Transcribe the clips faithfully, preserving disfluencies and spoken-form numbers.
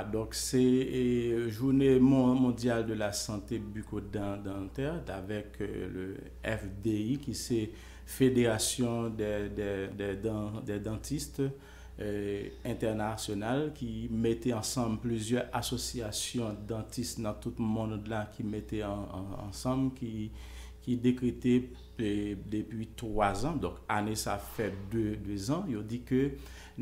Donk, se e, Journée Mon- Mondiale de la Santé Bucco-Dentaire avèk e, le F D I, ki se Fédération des, des, des, Dan- des Dentistes e, Internationales, ki mete ansanm plizyè asosyasyon dantis nan tout mond la, ki mete an- an- ansanm, ki, ki dekrete e, depi twa zan, donk ane sa fè de, de zan, yo di ke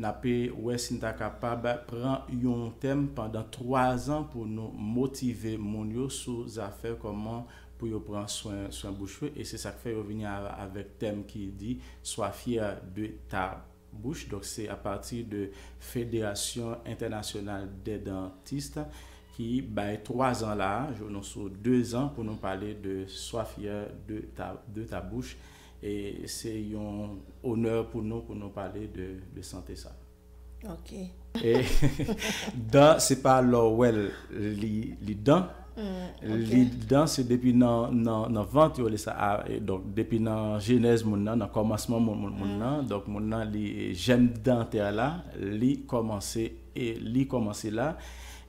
n ape wè si n ta kapab pran yon tèm pandan twa zan pou nou motive moun yo sou zafè kòman pou yo pran swen, swen bouch yo. E se sa k fè yo vini a- avèk tèm ki di Sois fier de ta bouche. Donk, se apati de Fédération Internationale des Dentistes ki bay twa zan la, nou sou de zan pou nou pale de Sois fier de ta, de ta bouche. E se yon onè pou nou, pou nou pale de, de sante sa. Ok. E dan, se pa lè w wè l, li, li dan. Li dan, se depi nan, nan, nan vant, yo rele sa. A, e donk, depi nan jenèz moun nan, nan kòmansman moun, moun, moun nan, donk moun nan, li, e, jèm dantè la, li kòmanse, e li kòmanse la.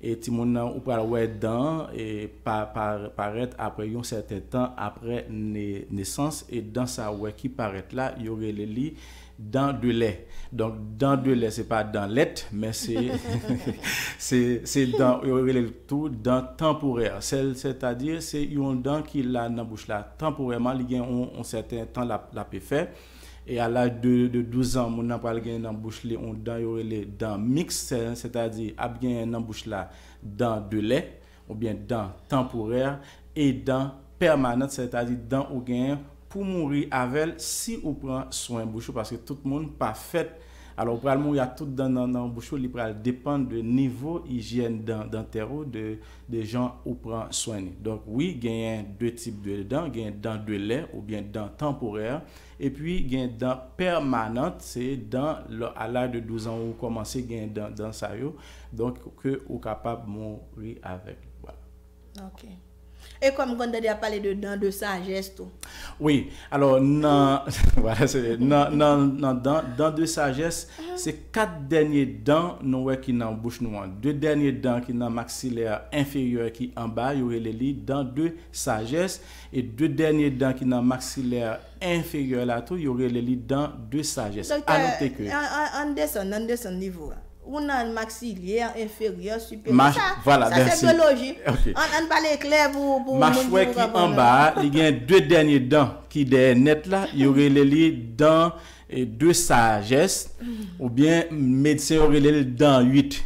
E timoun nan, ou pral wè dan e pa, pa, parèt apre yon sèten tan apre ne- nesans. E dan sa ou wè ki parèt la, yo rele li dan de lè. Donk, dan de lè, se pa dan lèt, men se, se, se dan, yo rele l tou dan tanporè. Sèl, sètadi, se yon dan ki la nan bouch la tanporèman, li gen yon, yon sèten tan l ap, l ap fè. E a laj de, de douz an, moun nan pral gen nan bouch li yon dan yo rele dan miks, sè- sètadi ap gen nan bouch la dan de lè, oubyen dan tanporè, e dan pèmanan, sètadi dan ou genyen pou mouri avè l si ou pran swen bouch ou, paske tout moun pa fèt. Alò, ou pral mouri ak tout dan nan, nan bouch ou, li pral depann de nivo ijyèn dan, dantè ou, de, de jan ou pran swen li. Donk, wi, genyen de tip de dan, genyen dan de lè oubyen dan tanporè, epi gen dan pèmanan, se dan, lè- a laj de douz an ou kòmanse gen dan, dan sa yo, donk ke ou kapab mouri avèk. Vwala. Ok. E kòm konn tande ap pale de dan de sajès tou. Wi, alò, nan, vwala, se, nan, nan, nan dan, dan de sajès, se kat dènye dan nou wè ki nan bouch nou an. De dènye dan ki nan maksilè enferyè ki anba, yo rele li dan de sajès. E de dènye dan ki nan maksilè enferyè la tou, yo rele li dan de sajès. A note ke. An, an, an desann, an desann nivo a. Ou nan maksilè, enferyè, siperyè. Sa, vwala, sa se de lojik. An, an pale klè pou, pou moun ki pa konprann. Machwè ki anba a, li gen de dènye dan ki dèyè nèt la, yo rele li dan e, de sajès, oubyen medsen yo rele l dan uit.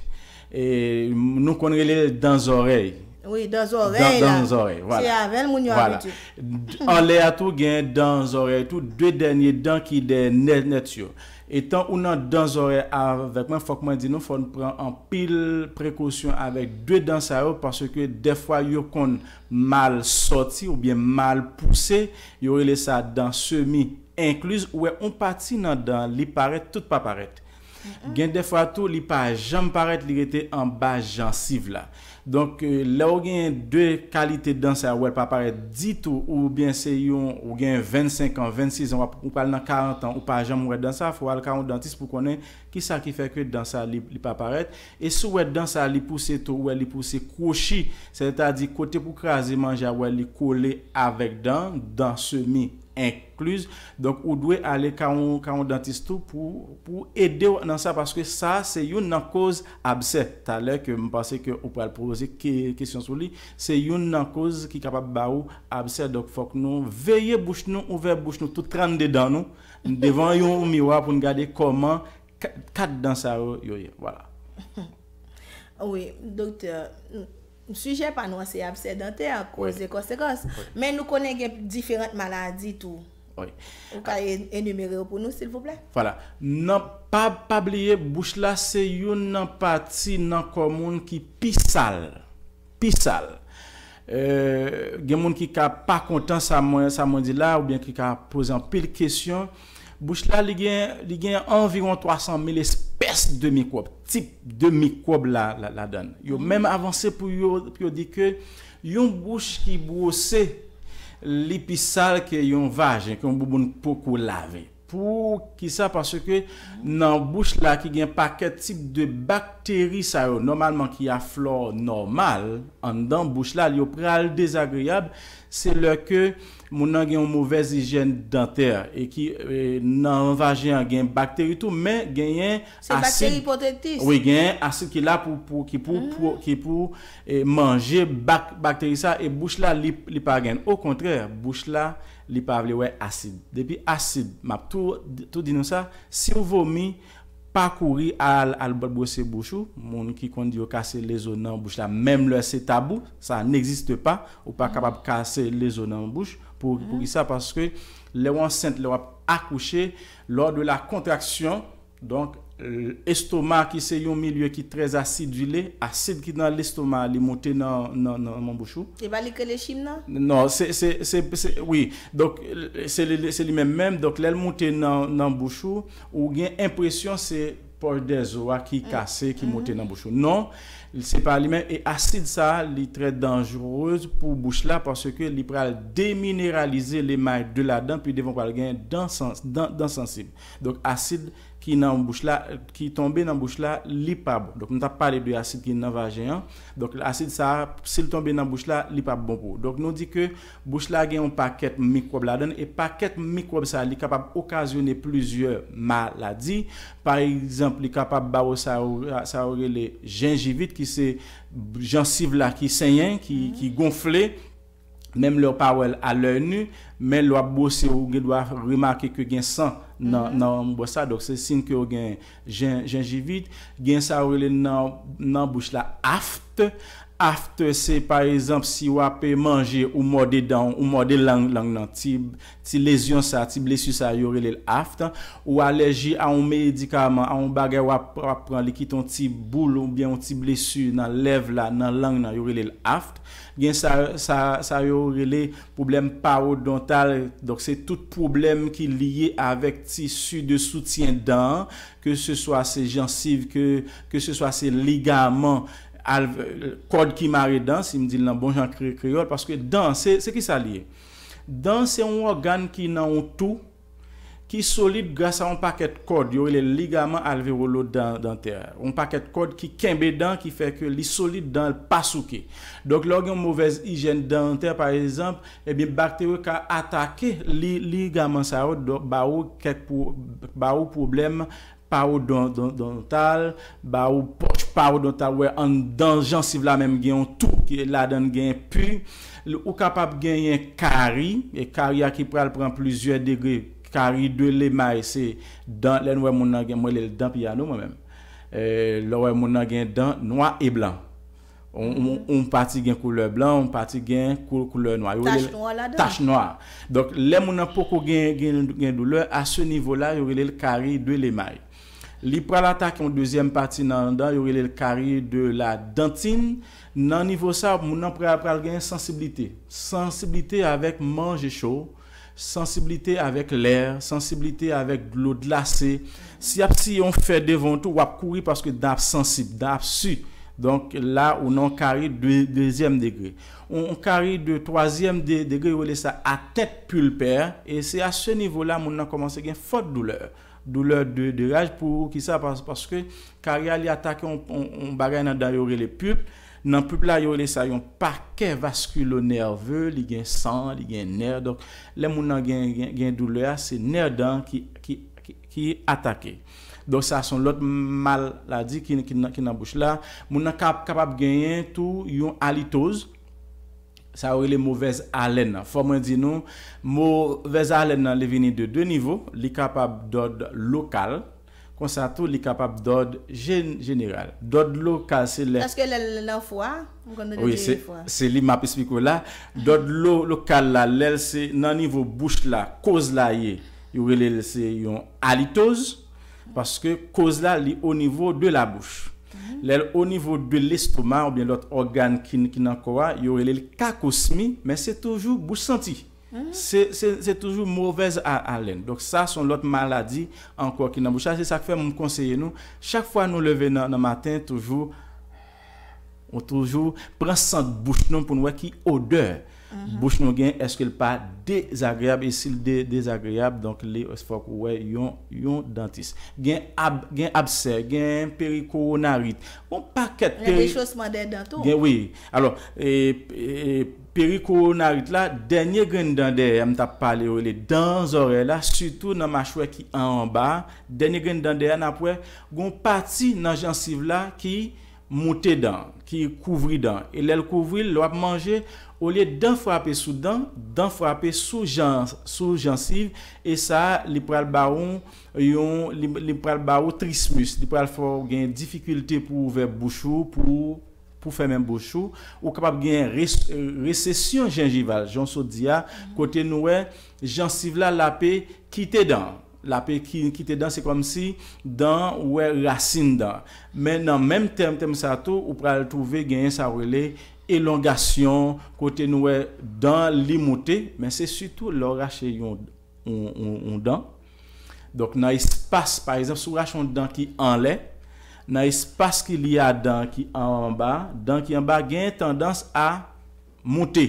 E, nou konn rele l dan zòrèy. Wi, dan zòrèy la. Dan zòrèy, vwala. Se avè l moun yo abitye. Anlè a tou, gen dan zòrèy tou, de dènye dan ki dèyè nèt, nèt yo. Etan ou nan dan zòrèy avèk mwen, fòk mwen di nou, fò n pran anpil prekosyon avèk de dan sa yo, paske dèfwa yo konn mal sòti oubyen mal pouse, yo rele sa dan semi enkliz, ou wè yon pati nan dan li parèt, tout pa parèt. Gen dèfwa tou, li pa janm parèt, li rete anba jansiv la. Donk, e, lè w gen de kalite dan sa yo, ou wè l pa parèt ditou, oubyen se yon, ou gen vennsenk an, vennsis an, w ap- ou pral nan karant an, ou pa janm wè dan sa, fò w al ka yon dantis pou konnen kisa ki fè ke dan sa li, li pa parèt. E si w wè dan sa li pouse tou, ou wè li pouse kwochi, sètadi kote pou kraze manje a, ou wè li kole avèk dan, dan semi enkliz. Donk, ou dwe ale ka yon, ka yon dantis tou pou, pou ede w nan sa, paske sa se youn nan koz absè. Talè ke m panse ke ou pral poze ke- kesyon sou li, se youn nan koz ki kapab ba ou absè. Donk, fòk nou veye bouch nou, ouvè bouch nou, tout trannde dan nou, devan yon miwa pou n gade kòman ka- kat dan sa yo, yo ye. Vwala. Wi, doktè, sijè pa nou an se absè dantè, koz e konsekans. Men nou konnen gen diferan maladi tou. Ou ka e- enimere yo pou nou, silvouplè? Vwala. Nan, pa, pa bliye, bouch la se youn nan pati nan kò moun ki pi sal. Pi sal. E, gen moun ki ka pa kontan sa mwen, sa mwen di la, oubyen ki ka poze anpil kesyon. Bouch la, li gen, li gen anviwon twa san mil espès de mikwòb, tip de mikwòb la, la, ladan l. Yo menm avanse pou yo, pou yo di ke yon bouch ki bwose, li pi sal ke yon vajen, ke yon bouboun poko lave. Pou kisa? Paske nan bouch la ki gen pakèt tip de bak- bakteri sa yo, nòmalman ki a flò nòmal, anndan bouch la, yo pral dezagreyab, se lè ke moun nan gen yon movèz ijyèn dantè e ki e, nan vajen an gen bakteri tou, men genyen Se bakteri asid. Pwotektis. Wi, genyen asid ki la pou, pou, ki pou, pou, ki pou e, manje bak, bakteri sa e bouch la, li, li pa gen. Okontrè, bouch la, li pa vle wè asid. Depi asid, m ap tou, tou di nou sa, si w vomi, pa kouri al, al bwose bouch ou. Moun ki konn di yo kase lezo nan bouch la, menm lè se tabou, ça n'existe pas. Ou pa kapab kase lezo nan bouch. Pou, pou ki sa? Paske lè w ansent, lè w ap akouche, lors de la contraction, donk, estoma ki se yon milye ki trè asidile, asid ki nan lestoma, li monte nan, nan, nan, nan bouch ou. E pa li k rele chim nan? Non, se, se, se, se, wi. Donk, se li, se li menm menm. Donk, lè l monte nan, nan bouch ou, ou gen enpresyon se pòch dèzo a ki kase, ki monte nan bouch ou. Non, se pa li menm. E asid sa a, li trè danjere pou bouch la, paske li pral demineralize lemay de ladan, pi devan pral gen dan sans, dan, dan sansib. Donk, asid ki nan bouch la, ki tonbe nan bouch la, li pa bon. Donk, nou t ap pale de asid ki nan vajen an. Donk, asid sa a, si l tonbe nan bouch la, li p ap bon pou ou. Donk, nou di ke bouch la gen yon pakèt mikwòb ladan l, e pakèt mikwòb sa a, li kapab okazyone plizyè maladi. Pa egzanp, li kapab ba ou sa yo, sa yo rele jenjivit, ki se jansiv la ki senyen, ki, ki gonfle. Menm lè w pa wè l a lè ni, men lè w ap bwose, ou gen dwa remake ke gen san nan, nan bwòs la. Donk, se siy ke w gen jen, jenjivit. Gen sa yo rele nan, nan bouch la, aft. Aft, se pa egzanp, si w ap manje, ou mòde dan, ou mòde lang, lang nan, ti, ti lezyon sa, ti blesi sa, yo rele l aft. Ou alèji a yon medikaman, a yon bagay w ap, w ap pran, li kite yon ti boul oubyen yon ti blesi nan lèv la, nan lang nan, yo rele l aft. Gen sa, sa, sa yo rele pwoblèm parodontal. Donk, se tout pwoblèm ki lye avèk tisi de soutyen dan an, ke se swa se jansiv, ke, ke se swa se ligaman, al, kòd ki mare dan, si m di l nan bon jan kre-, kreyòl, paske dan, se, se ki sa l ye? Dan, se yon ògàn ki nan yon tou, ki solid gras a yon pakèt kòd, yo rele ligaman alvewolo dan-, dantè. Yon pakèt kòd ki kenbe dan, ki fè ke li solid, dan l pa souke. Donk, lè w gen yon movèz ijyèn dantè, pa egzanp, ebyen, bakteri yo ka atake li, ligaman sa yo, donk, ba ou kèk pwo-, ba ou pwoblèm parodon-, don-, dontal, ba ou pòch parodontal, wè anndan jansiv la menm gen yon tou ki ladan l gen pi. L-, ou kapab genyen kari, e kari a ki pral pran plizyè degre. Kari de lemay, se dan, lè nou wè moun nan gen, mwen rele l dan piyano, mwen menm. E, lè w wè moun nan gen dan nwa e blan. On, on, on pati gen koulè blan, on pati gen kou-, koulè nwa. Yo rele l tach nwa ladan. Tach nwa. Donk, lè moun nan poko gen, gen, gen doulè, a se nivo la, yo rele l kari de lemay. Li pral atake yon dezyèm pati nan dan, yo rele l kari de la dantine. Nan nivo sa, moun nan pral, pral gen sansiblite. Sansiblite avèk manje cho, sansiblite avèk lè, sansiblite avèk dlo glase. Si y ap siye yon fè devan w tou, w ap kouri paske dan ap sansib, dan ap si. Donk, la, ou nan kari de, dezyèm degre. Yon, yon kari de twazyèm de, degre, yo rele sa attent pulpaire. E se a se nivo la, moun nan kòmanse gen fòt doulè. Doulè de, de raj. Pou ki sa? Pas-, paske kari a, li atake yon, yon, yon bagay nan dan yo rele pulpe. Nan pulpe la, yo rele sa yon pakè vaskilo nève, li gen san, li gen nè. Donk, lè moun nan gen, gen, gen doulè a, se nè dan ki, ki, ki, ki atake. Donk, sa se yon lòt maladi ki, ki nan, ki nan bouch la. Moun nan ka, kapab genyen tou yon alitoz. Sa yo rele movèz alèn nan. Fò mwen di nou, movèz alèn nan, li vini de de nivo. Li kapab dòd lokal, konsa tou, li kapab dòd jen-, jeneral. Dòd lokal, se lè Èske lè l nan fwa? M konn tande Wi, di se, fwa. Se li m ap esplike w la. Dòd lo-, lokal la, lè l se nan nivo bouch la, koz la ye, yo rele l se yon alitoz, paske koz la, li o nivo de la bouch. Lè l o nivo de lestoma oubyen lòt ògàn ki, ki nan kò a, yo rele l kakosmi, men se toujou bouch santi. Se, se, se toujou movèz a-, alèn. Donk, sa se yon lòt maladi ankò ki nan bouch la. Se sa k fè m konseye nou, chak fwa nou leve nan, nan maten, toujou, nou toujou pran sant bouch nou pou n wè ki odè bouch nou gen, èske l pa dezagreab? E si l de, dezagreab, donk li, fòk ou wè yon, yon dantis. Gen ab, gen absè, gen perikowonarit, yon pakèt gen dechosman dè dan tou. Gen, wi. Alò, e, e, perikowonarit la, dènye grenn dan dèyè m t ap pale, yo rele dan zòrèy la, sitou nan machwè ki an anba, dènye grenn dan dèyè a, n ap wè gon pati nan jansiv la ki moute dan, ki kouvri dan. E lè l kouvri l, lè w ap manje, olye dan frape sou dan, dan frape sou jan, sou jansiv, e sa a, li pral ba ou yon, li, li pral ba ou trismus, li pral fè w gen difikilte pou ouvè bouch ou, pou, pou fèmen bouch ou. Ou kapab gen res, resesyon jenjival, jan w sot di a, kote nou wè jansiv la, l ape kite dan. L ape ki, kite dan, se kòmsi dan, ou wè rasin dan. Men nan menm tèm, tèm sa tou, ou pral twouve genyen sa yo rele elongasyon, kote nou wè dan li moute, men se sitou lè w rache yon, yon, yon, yon dan. Donk, nan espas, pa egzanp, si w rache yon dan ki anlè, nan espas ki lye a dan ki anba, dan ki anba gen tandans a moute.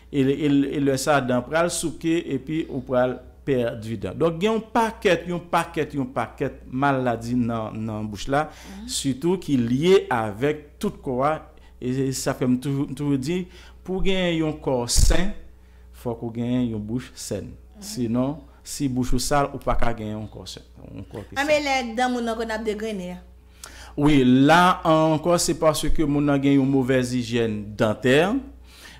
E, e, e lè sa, dan pral souke epi ou pral pèdi dan. Donk, gen yon pakèt, yon pakèt, yon pakèt maladi nan, nan bouch la, sitou ki lye avèk tout kò a. E sa fè m toujou, m toujou di, pou w gen yon kò sen, fòk ou gen yon bouch sèn. Sinon, si bouch ou sal, ou pa ka gen yon kò sen, yon kò ki sèn. Anben, lè dan moun nan konn ap degrennen an? Wi, la ankò, se paske moun nan gen yon movèz ijyèn dantè.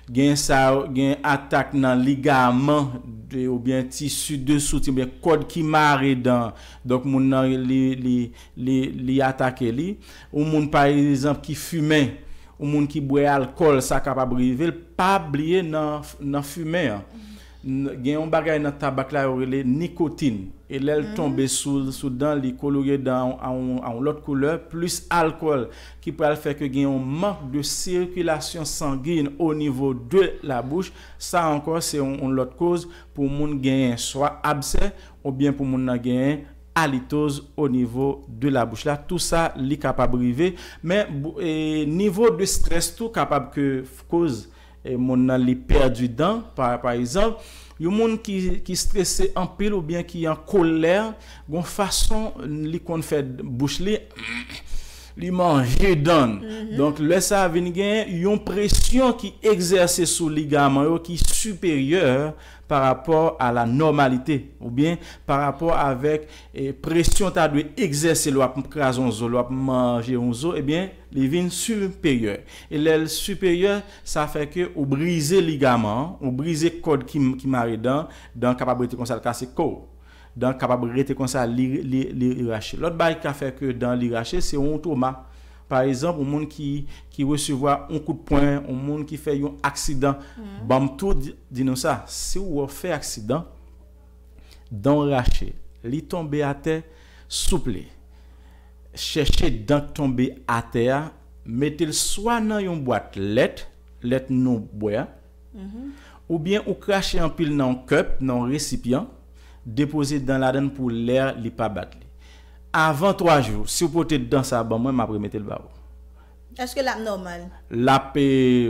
Gen sa, gen atak nan ligaman de, oubyen tisi desouti, oubyen kòd ki mare dan. Donk, moun nan, li, li, li, li atake li. Yon moun, pa egzanp, ki fimen, yon moun ki bwè alkòl, sa kapab rive l. Pa bliye nan, nan fimen an. N-, gen yon bagay nan tabak la yo rele nikotin. E lè l tonbe sou, sou dan, li kolore dan a yon, a yon lòt koulè, plis alkòl ki pral fè ke gen yon mank de sikilasyon sangin o nivo de la bouch. Sa ankò, se yon, yon lòt koz pou moun genyen swa absè, oubyen pou moun nan genyen alitoz o nivo de la bouch la. Tou sa, li kapab rive. Men, bou-, e, nivo de strès tou kapab ke f-, koz e, moun nan li pèdi dan, pa, pa egzanp, yon moun ki, ki strese anpil oubyen ki an kolè, gon fason li konn fè bouch li, li manje dan. Donk, lè sa vin gen yon presyon ki egzèse sou ligaman yo ki siperyè pa rapò a la nòmalite, oubyen pa rapò avèk, e, presyon ta dwe egzèse lè w ap kraze yon zo, lè w ap manje yon zo, ebyen, li vin siperyè. E lè l siperyè, sa fè ke ou brize ligaman an, ou brize kòd ki, ki mare dan, dan kapab rete konsa, l kase kò w. Dan kapab rete konsa, li, li, li rache. Lòt bagay ki ka fè ke dan li rache, se yon twoma. Pa egzanp, yon moun ki, ki resevwa yon kout pwen, yon moun ki fè yon aksidan. Ban m tou di, di nou sa, si w wè w fè aksidan, dan w rache, li tonbe atè, souple, chèche dan k tonbe atè a, mete l swa nan yon bwat lèt, lèt nou bwè a, oubyen ou krache anpil nan yon kèp, nan yon resipyan, depoze dan ladann pou lè li pa bat li. Avan twa jou, si w pote dan sa ban mwen, m ap remete l ba ou. Èske l ap nòmal? L ap, e,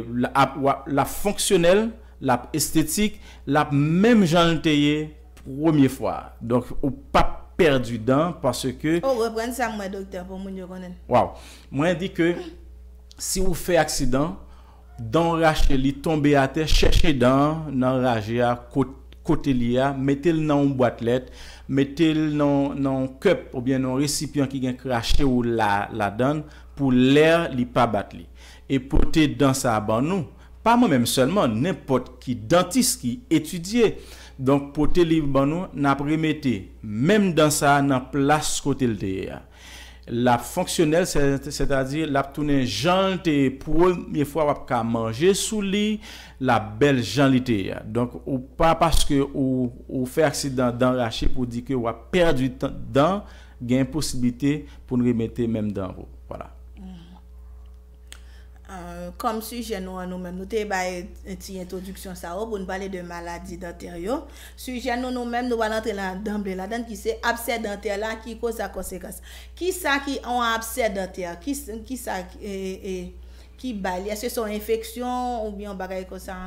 l ap, w ap, l ap fonksyonèl, l ap estetik, l ap menm jan l te ye premye fwa a. Donk, ou p ap pèdi dan paske. O, reprann sa m wè, doktè, pou moun yo konnen. Waw. Mwen di ke si ou fè aksidan, dan w rache, li tonbe atè, chèche dan an nan raje a, kot-, kote li ye a, mete l nan yon bwat lèt, mete l nan, nan yon kèp oubyen nan yon resipyan ki gen krache ou la, ladan l, pou lè li pa bat li. E pote dan sa a ban nou, pa mwen menm sèlman, nenpòt ki dantis ki etidye. Donk, pote li ban nou, n ap remete menm dan sa a nan plas kote l te ye a. L ap fonksyonèl, sè-, sètadi l ap tounen jan l te ye premye fwa w ap ka manje sou li, l ap bèl jan li te ye a. Donk, ou pa paske ou, ou fè aksidan dan rache pou di ke w ap pèdi tan, dan, gen posiblite pou n remete menm dan pou. Vwala. Kòm sijè nou an nou menm, nou te bay ti entwodiksyon sa yo pou n pale de maladi dantè yo. Sijè nou nou menm, nou pral antre la danble ladan l ki se absè dantè la ki koz ak konsekans. Kisa ki yon absè dantè? Ki, kisa ki, e, e, ki bay li? Èske se yon enfeksyon oubyen yon bagay konsa?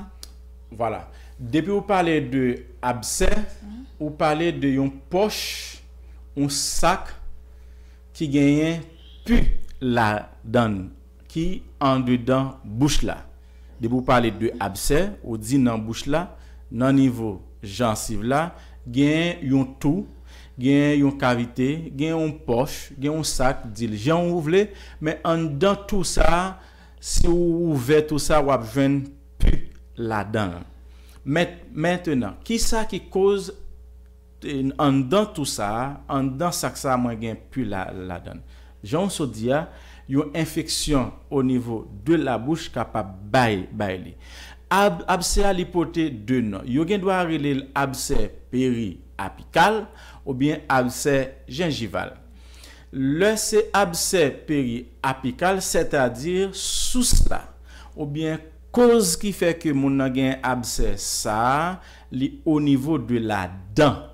Vwala. Depi ou pale de absè, ou pale de yon pòch, yon sak ki genyen pi ladan l, ki andedan bouch la. Depi ou pale de absè, ou di nan bouch la, nan nivo jansiv la, gen yon tou, gen yon kavite, gen yon pòch, gen yon sak, di l jan ou vle, men anndan tou sa, si ou ouvè tou sa, w ap jwenn pi ladan l. Men, mentenan, kisa ki koz, eh, anndan tou sa, anndan sak sa, mwen gen pi la, ladan l? Jan w sot di a, yon enfeksyon o nivo de la bouch kapab bay, bay li. Ab, absè a, li pote de non. Yo gen dwa rele l absè periapikal oubyen absè jenjival. Lè se absè periapikal, sètadi sous la, oubyen koz ki fè ke moun nan gen absè sa a, li o nivo de la dan.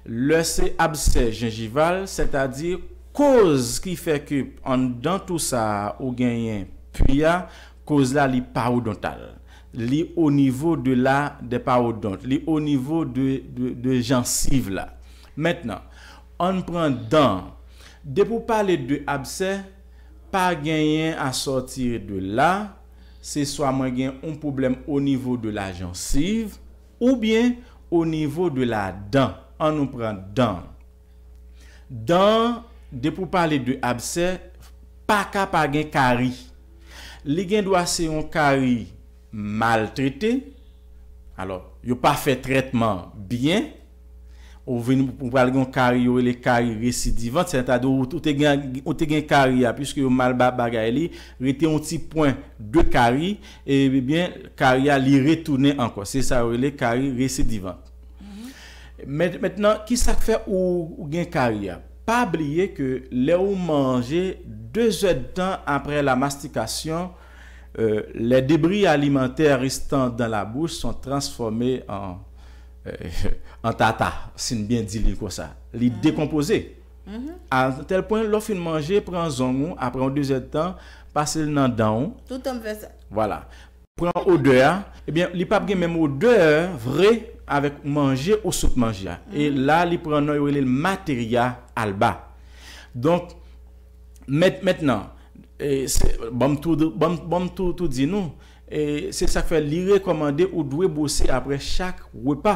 Lè se absè jenjival, sètadi koz ki fè ke anndan tou sa a ou genyen pwi a, koz la li parodontal. Li o nivo de la, de parodont. Li o nivo de, de, de jansiv la. Mentnan, ann pran dan. Depi w pale de absè, pa genyen a sòti de la, se swa mwen gen yon pwoblèm o nivo de la jansiv, oubyen o nivo de la dan. Ann nou pran dan. Dan, depi w pale de absè, pa ka pa gen kari. Li gen dwa se yon kari maltrete. Alò, yo pa fè trètman byen. Ou vin, ou pral gen yon kari, yo rele kari residivant, sètadi ou, ou te gen, ou te gen kari a, piske yo mal ba, bagay li, rete yon ti pwen de kari, ebyen, kari a, li retounen ankò. Se sa yo rele kari residivant. Men, mentnan, ki sa k fè ou, ou gen kari a? Pa bliye ke lè ou manje, de zèdtan apre la mastikasyon, euh, les débris alimentaires restant dans la bouche sont transformés en, euh, en tata, si n byen di li konsa. Li dekonpoze. A tèl pwen, lè w fin manje, pran zong ou, apre yon de zèdtan, pase l nan dan ou. Toutan m fè sa. Vwala. Pran odè a, ebyen, li p ap gen menm odè vre avèk manje ou sot manje a. E la, li pran non, yo rele l materia alba. Donk, met, mentnan, e, se, ban m tou, ban m, ban m tou, tou di nou, e, se sa k fè li rekòmande ou dwe bwose apre chak repa.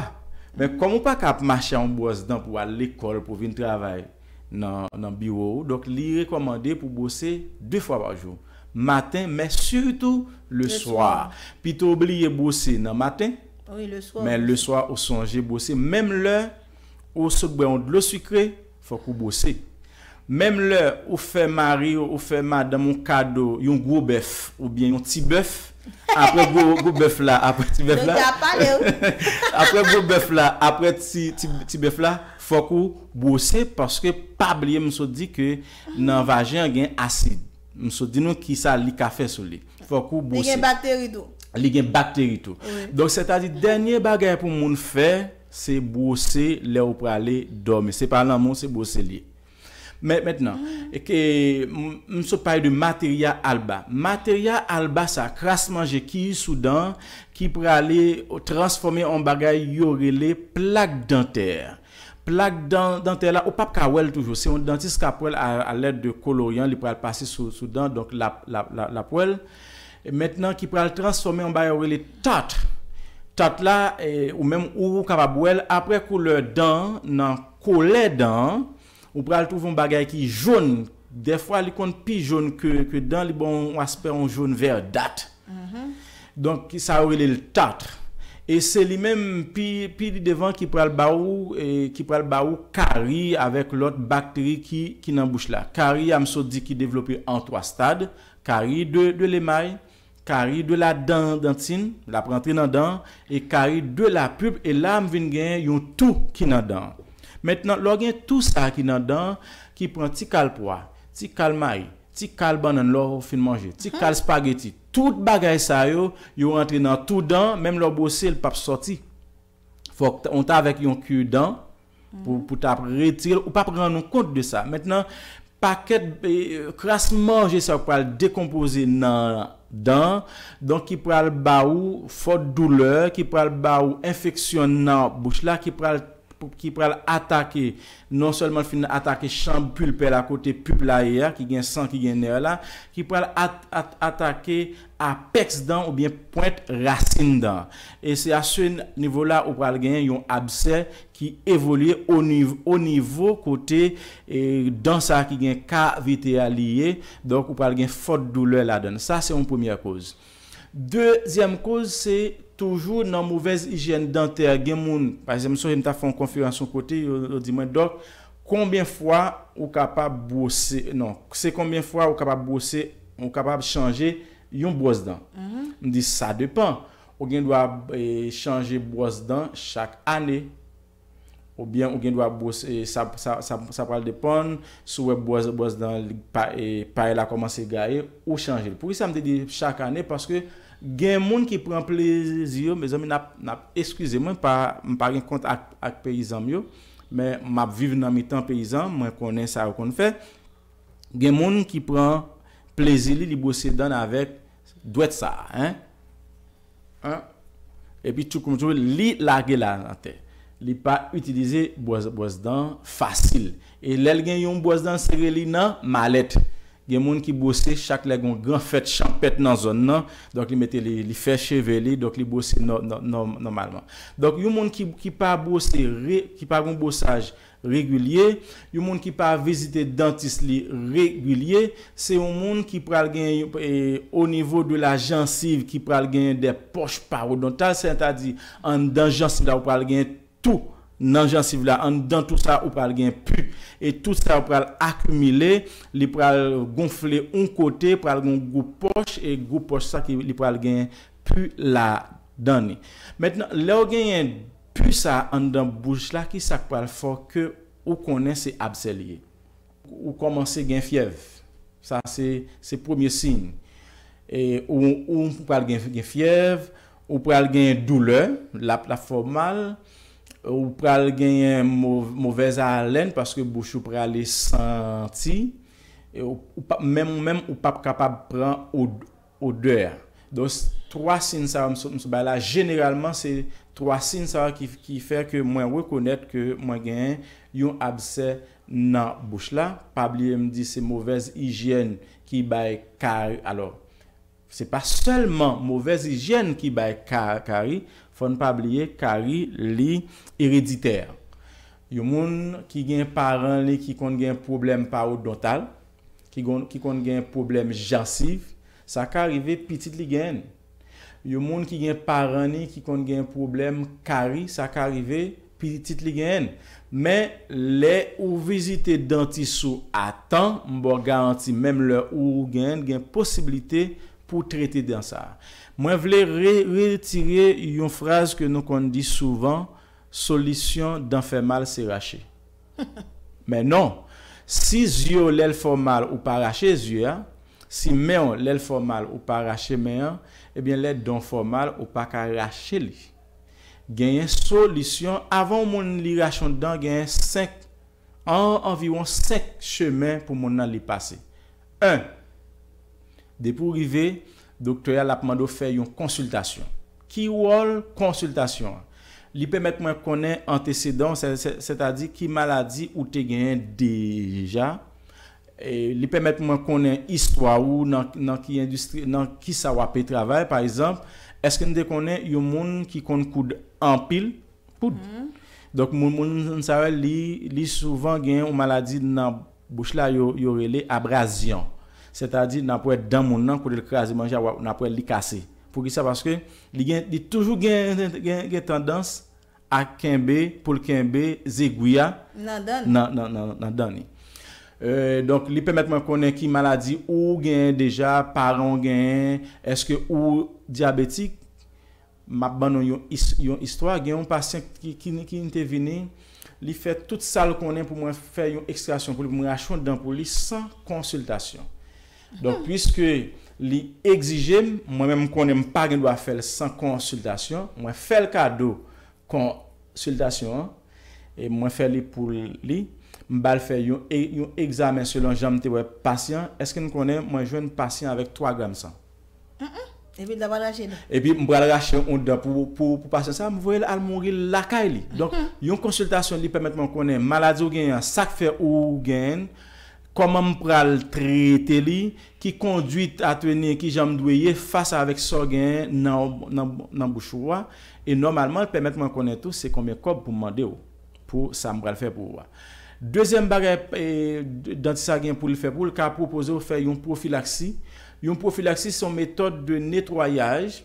Men kòm ou pa ka ap mache a yon bwòs dan pou al lekòl, pou vin travay, nan, nan biwo ou. Donk, li rekòmande pou bwose de fwa pa jou. Maten, men sitou le swa. Pito w bliye bwose nan maten, men le swa ou sonje bwose. Menm lè ou sot bwè yon dlo sikre, fòk ou bwose. Menm lè ou fè mari w, ou fè madanm ou kado yon gwo bèf oubyen yon ti bèf, apre gwo, gwo bèf la, apre ti bèf la, apre gwo bèf la, apre ti, ti, ti bèf la, fòk ou bwose, paske pa bliye m sot di ke nan vajen an gen asid. M sot di nou kisa li ka fè sou li. Fòk ou bwose. Li gen bakteri tou. Li gen bakteri tou. Donk, sètadi, dènye bagay pou moun fè, se bwose lè ou prale dòmi. Se pa lanmou, se bwose li ye. Men, mentnan, e ke, m, m sot pale de materia alba. Materia alba sa, kras manje ki sou dan, ki prale transfòme an bagay yo rele plak dantè. Plak dan, dantè la, ou p ap ka wè l toujou. Se yon dantis k ap wè l a, a lèd de koloryan, li pral pase sou, sou dan, donk l ap, l ap, l ap, l ap wè l. E mentnan, ki pral transfòme an bagay yo rele tat. Tat la, e, ou menm, ou, ou kapab wè l apre koulè dan an, nan kolè dan an, ou pral twouve yon bagay ki jòn. Dèfwa, li konn pi jòn ke, ke dan, li ba w yon aspè yon jòn vèdat. Donk, ki sa yo rele l tat. E se li menm pi, pi devan ki pral ba ou, e, ki pral ba ou kari avèk lòt bakteri ki, ki nan bouch la. Kari a, m sot di ki devlope an twa stad. Kari de, de lemay, kari de la dan, dantin, l ap rantre nan dan, e kari de la pulpe, e la m vin gen yon tou ki nan dan. Mentnan, lè w gen tou sa ki nan dan, ki pran ti kal pwa, ti kal mayi, ti kal bannann lè w fin manje, ti kal spageti, tout bagay sa yo, yo rantre nan tou dan, menm lè w bwose, l p ap sòti. Fòk t-, ou ta avèk yon ki dan, pou, pou ta retire l, ou p ap rann ou kont de sa. Mentnan, pakèt, e, kras manje sa yo k pral dekonpoze nan, dan, donk ki pral ba ou fòt doulè, ki pral ba ou enfeksyon nan bouch la, ki pral ki pral atake, non sèlman fin atake chanm pulpaire la kote pulp la ye a, ki gen san, ki gen nè la, ki pral at, at, atake apèks dan oubyen pwent rasin dan. E se a se nivo la ou pral gen yon absè ki evolye o nivo, o nivo kote e, dan sa ki gen kavite a li ye. Donk ou pral gen fòt doulè ladan. Sa se yon premyè koz. Dezyèm koz se toujou nan movèz ijyèn dantè. Gen moun, pa egzanp, m sonje m t ap fè yon konferans yon kote, yo, yo di mwen, Dòk, konbyen fwa ou kapab bwose, non, se konbyen fwa ou kapab bwose, ou kapab chanje yon bwòs dan? M di, sa depan. Ou gen dwa e, chanje bwòs dan chak ane. Oubyen ou gen dwa bwose, sa, sa, sa, sa pral depann si w wè bwòs, bwòs dan li pa, e, pay la kòmanse gaye, ou chanje l. Poukisa m te di chak ane? Paske gen moun ki pran plezi yo, mezanmi, n ap, n ap eskize mwen, pa, m pa gen kont ak, ak peyizan m yo, men m ap viv nan mitan peyizan, mwen konnen sa yo konn fè. Gen moun ki pran plezi li, li bwose dan avèk dwèt sa, en. An. Epi tchouk tchouk, li lage la atè. Li pa itilize bwòs, bwòs dan fasil. E lè l gen yon bwòs dan, l sere li nan malèt. Gen moun ki bwose chak lè gen yon gran fèt chanpèt nan zòn nan. Donk li mete li, li fè cheve li, donk li bwose nò, nò, nò, nòmalman. Donk yon moun ki, ki pa bwose, re, ki pa gen bwosaj regilye, yon moun ki pa vizite dantis li regilye, se yon moun ki pral gen, e, o nivo de la jansiv ki pral gen de pòch parodontal, sètadi anndan jansiv la ou pral gen tou nan jansiv la, anndan tou sa ou pral gen pu, e tou sa ou pral akimile, li pral gonfle yon kote, pral gen gwo pòch, e gwo pòch sa ki li pral gen pu ladan li. Mentnan, lè w genyen pu sa anndan bouch la, ki sa k pral fè ke ou konnen se absè li ye? Ou kòmanse gen fyèv. Sa se, se premye siy. E ou, ou pral gen, gen fyèv, ou pral gen doulè, l ap, l ap fè w mal, ou pral genyen mo, movèz alèn paske bouch ou prale santi, e ou, ou pa, menm ou menm ou p ap kapab pran od, odè a. Donk, twa siy sa yo m sot, m sot bay la, jeneralman, se twa siy sa yo ki, ki fè ke mwen rekonèt ke mwen gen yon absè nan bouch la. Pa bliye m di se movèz ijyèn ki bay kari. Alò, se pa sèlman movèz ijyèn ki bay ka, kari, fò n pa bliye kari li ereditè. Yon moun ki gen paran li ki konn gen pwoblèm parodontal, ki konn, ki konn gen pwoblèm jansiv, sa ka rive pitit li genyen. Yon moun ki gen paran li ki konn gen pwoblèm kari, sa ka rive pitit li genyen. Men, lè ou vizite dantis ou a tan, m ba w garanti, menm lè ou genyen, gen posiblite pou w trete dan sa. Mwen vle re, retire yon fraz ke nou konn di souvan, solisyon dan fè mal se rache. Men non, si zye w lè l fè w mal ou pa rache zye a, si men w lè l fè w mal ou pa rache men an, ebyen lè dan w fè w mal ou pa ka rache li. Genyen solisyon, avan yon moun li rache yon dan, genyen senk, an, anviwon senk chemen pou moun nan li pase. En, depi w rive, doktè a l ap mande w fè yon konsiltasyon. Ki wòl konsiltasyon an? Li pèmèt mwen konnen antesedan w, sè, sè, sètadi ki maladi ou te genyen deja. E li pèmèt mwen konnen istwa ou, nan, nan ki endistri, nan kisa w ape travay, pa egzanp, èske n te konnen yon moun ki konn koud anpil? Koud. Donk, moun, moun sa yo, li, li souvan gen yon maladi nan bouch la, yo, yo rele abrazyon. Sètadi, n ap wè dan moun nan, kote l kraze manje a, w ap, n ap wè li kase. Poukisa? Paske li gen, li toujou gen, gen, gen tandans a kenbe, pou l kenbe zegwi a Nan dan li. nan, nan, nan, nan dan li. E, donk, li pèmèt mwen konnen ki maladi ou genyen deja, paran w genyen, èske ou dyabetik? M ap ban nou yon is-, yon istwa. Gen yon pasyan ki, ki, ki te vini, li fè tout sa l konnen pou mwen fè yon ekstraksyon pou li, pou mwen rache yon dan pou li san konsiltasyon. Donk, piske li egzije m, mwen menm m konnen m pa gen dwa fè l san konsiltasyon, mwen fè l kado konsiltasyon an, e mwen fè li pou li, m ba l fè yon, e, yon egzamen selon jan m te wè pasyan, èske n konnen mwen jwenn pasyan avèk twa gram san? Epi l ta pral rache dan. Epi m pral rache yon dan pou, pou, pou pasyan sa, m voye l al mouri lakay li. Donk, yon konsiltasyon li pèmèt mwen konnen maladi ou genyen an, sa k fè ou genyen, kòman m pral trete li, ki kondwit a teni, ki jan m dwe ye fas avèk sa w genyen nan, nan, nan bouch ou a. E nòmalman, l pèmèt mwen konnen tou se konbyen kòb pou m mande w pou sa m pral fè pou ou a. Dezyèm bagay, e, dantis la gen pou l fè pou l, ka pwopoze w fè yon pwofilaksi. Yon pwofilaksi se yon metòd de netwayaj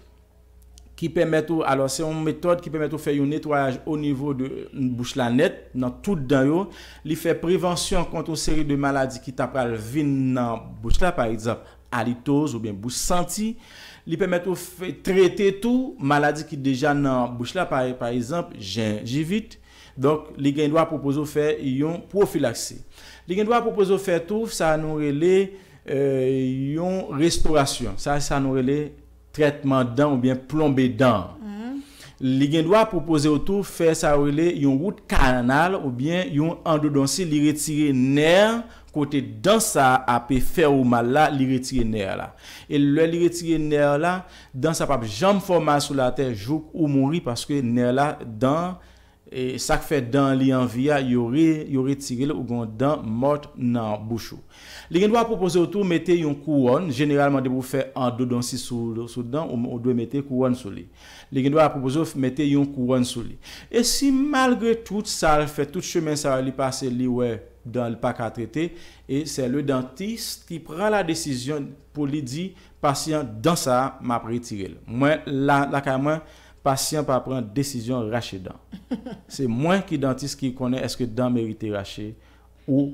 ki pèmèt ou, alò, se yon metòd ki pèmèt ou fè yon netwayaj o nivo de bouch la nèt, nan tout dan yo. Li fè prevansyon kont yon seri de maladi ki ta pral vin nan bouch la, pa egzanp, alitoz oubyen bouch santi. Li pèmèt ou fè, trete tou maladi ki deja nan bouch la, pa, pa egzanp, jenjivit. Donk, li gen dwa pwopoze w fè yon pwofilaksi. Li gen dwa pwopoze w fè tou sa nou rele, e, yon restorasyon. Sa, sa nou rele trètman dan oubyen plonbe dan. Li gen dwa pwopoze w tou fè sa yo rele yon wout kanal oubyen yon andodonsi, li retire nè kote dan sa a ape fè ou mal la, li retire nè la. E lè li retire nè la, dan sa p ap janm fè w mal sou latè jouk ou mouri, paske nè la, dan, e sa k fè dan li an vi a, yo re, yo retire l, ou gen yon dan mòt nan bouch ou. Li gen dwa pwopoze w tou mete yon kouwòn, jeneralman depi w fè andodonsi sou, sou dan, ou, ou dwe mete kouwòn sou li. Li gen dwa pwopoze w mete yon kouwòn sou li. E si malgre tout sa l fè, tout chemen sa yo li pase, li wè dan li pa ka trete, e se le dantist ki pran la desizyon pou li di, pasyan, dan sa a, m ap retire l. Mwen, la, lakay mwen, pasyan pa pran desizyon rache dan. Se mwen ki dantis ki konnen èske dan merite rache ou,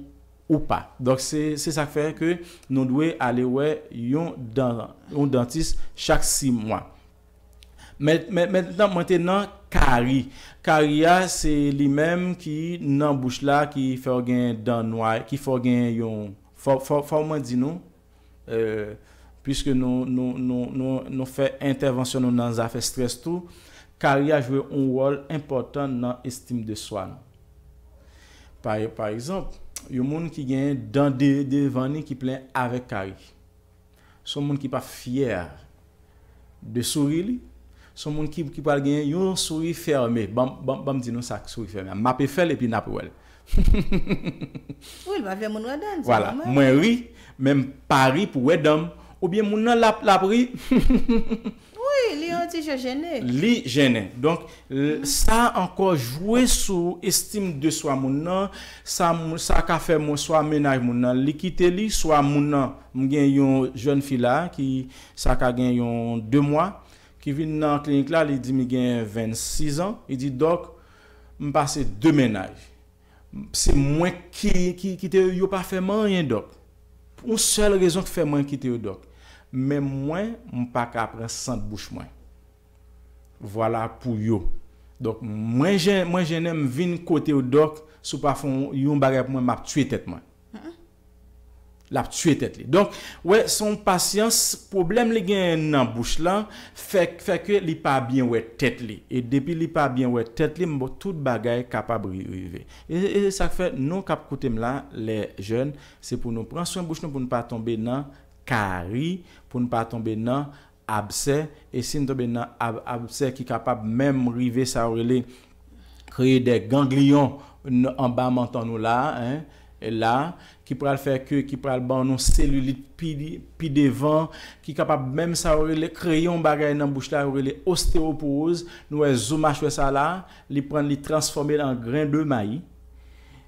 ou pa. Donk, se, se sa k fè ke nou dwe ale wè yon dan, yon dantis chak sis mwa. Men, men, mentnan, mwen te nan kari. Kari a, se li menm ki nan bouch la, ki fè w gen dan nwa, ki fè w gen yon, fò, fò, fò mwen di nou, e, piske nou, nou, nou, nou, nou fè entèvansyon nou nan zafè strès tou, kari a jwe yon wòl enpòtan nan estim de swa nou. Pa, pa egzanp, yon moun ki gen dan de, devan li ki plen avèk kari. Se yon moun ki pa fyè de souri li. Se yon moun ki, ki pral gen yon souri fèmen. Ban, ban, ban m di nou sa k souri fèmen an. M ape fè l epi n ape wè l. Wi, l pa fè moun wè dan l, se vwala, nòmal. Mwen ri, men m pa ri pou wè dan m. Oubyen moun nan l ap, l ap ri. Wi, li yon ti jan jennen. Li jennen. Donk, l-, sa ankò jwe sou estim de swa moun nan. Sa, moun, sa ka fè moun, swa mennaj moun nan, li kite li, swa moun nan, m gen yon jèn fi la ki, sa ka gen yon de mwa, ki vin nan klinik la, li di m li gen vennsis an, li di, "Dòk, m pase de mennaj. Se mwen ki, ki kite yo, yo pa fè m anyen, dòk. Yon sèl rezon ki fè mwen kite yo, dòk. Men mwen, m pa ka pran sant bouch mwen. Vwala pou yo. Donk, mwen jen-, mwen jennen, m vin kote w, dòk, si w pa fè yon, yon bagay pou mwen, m ap tiye tèt mwen." L ap tiye tèt li. Donk, wè, se yon pasyan, pwoblèm li genyen nan bouch lan, fè, fè ke li pa byen wè tèt li. E depi li pa byen wè tèt li, m, tout bagay kapab ri-, rive. E, e se sa k fè nou k ap koute m la, les jeunes, se pou nou pran swen bouch nou, pou nou pa tonbe nan kari, pou nou pa tonbe nan absè, e si n tonbe nan ab-, absè ki kapab menm rive sa yo rele kreye de gangliyon n-, anba manton nou la, en, e la, ki pral fè ke, ki pral ban nou selilit pi, pi devan, ki kapab menm sa yo rele, kreye yon bagay nan bouch la, yo rele osteyopowoz, nou wè zo machwè sa la, li pran, li transfòme l an gren de mayi.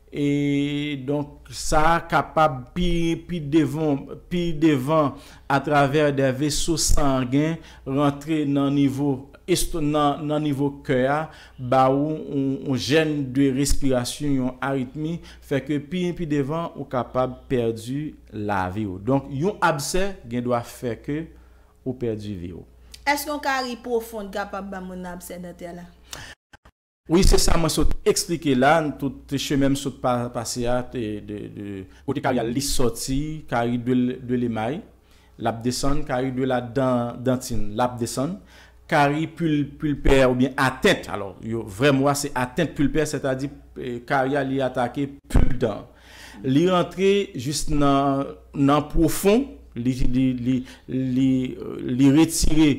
E donk, sa kapab pi, pi devan, pi devan, atravè de veso sangen, rantre nan nivo esto-, nan, nan nivo kè a, ba ou yon, yon jèn de respirasyon, yon aritmi, fè ke pi, pi devan, ou kapab pèdi lavi w. Donk, yon absè gen dwa fè ke ou pèdi vi w. Èske yon kari pwofon kapab ba moun nan absè dantè la? Wi, se sa mwen sot eksplike la, tout chemen m sot pa, pase a, te, de, de, kote kari a li sòti, kari de, de lemay, l ap desann, kari de la dan, dantin, l ap desann, kari pil-, pilpè oubyen atent, alò, yo, vrè mo a se atent pilpè, sètadi, eh, kari a li atake pil dan. Li rantre jis nan, nan pwofon, li, li, li, li, li retire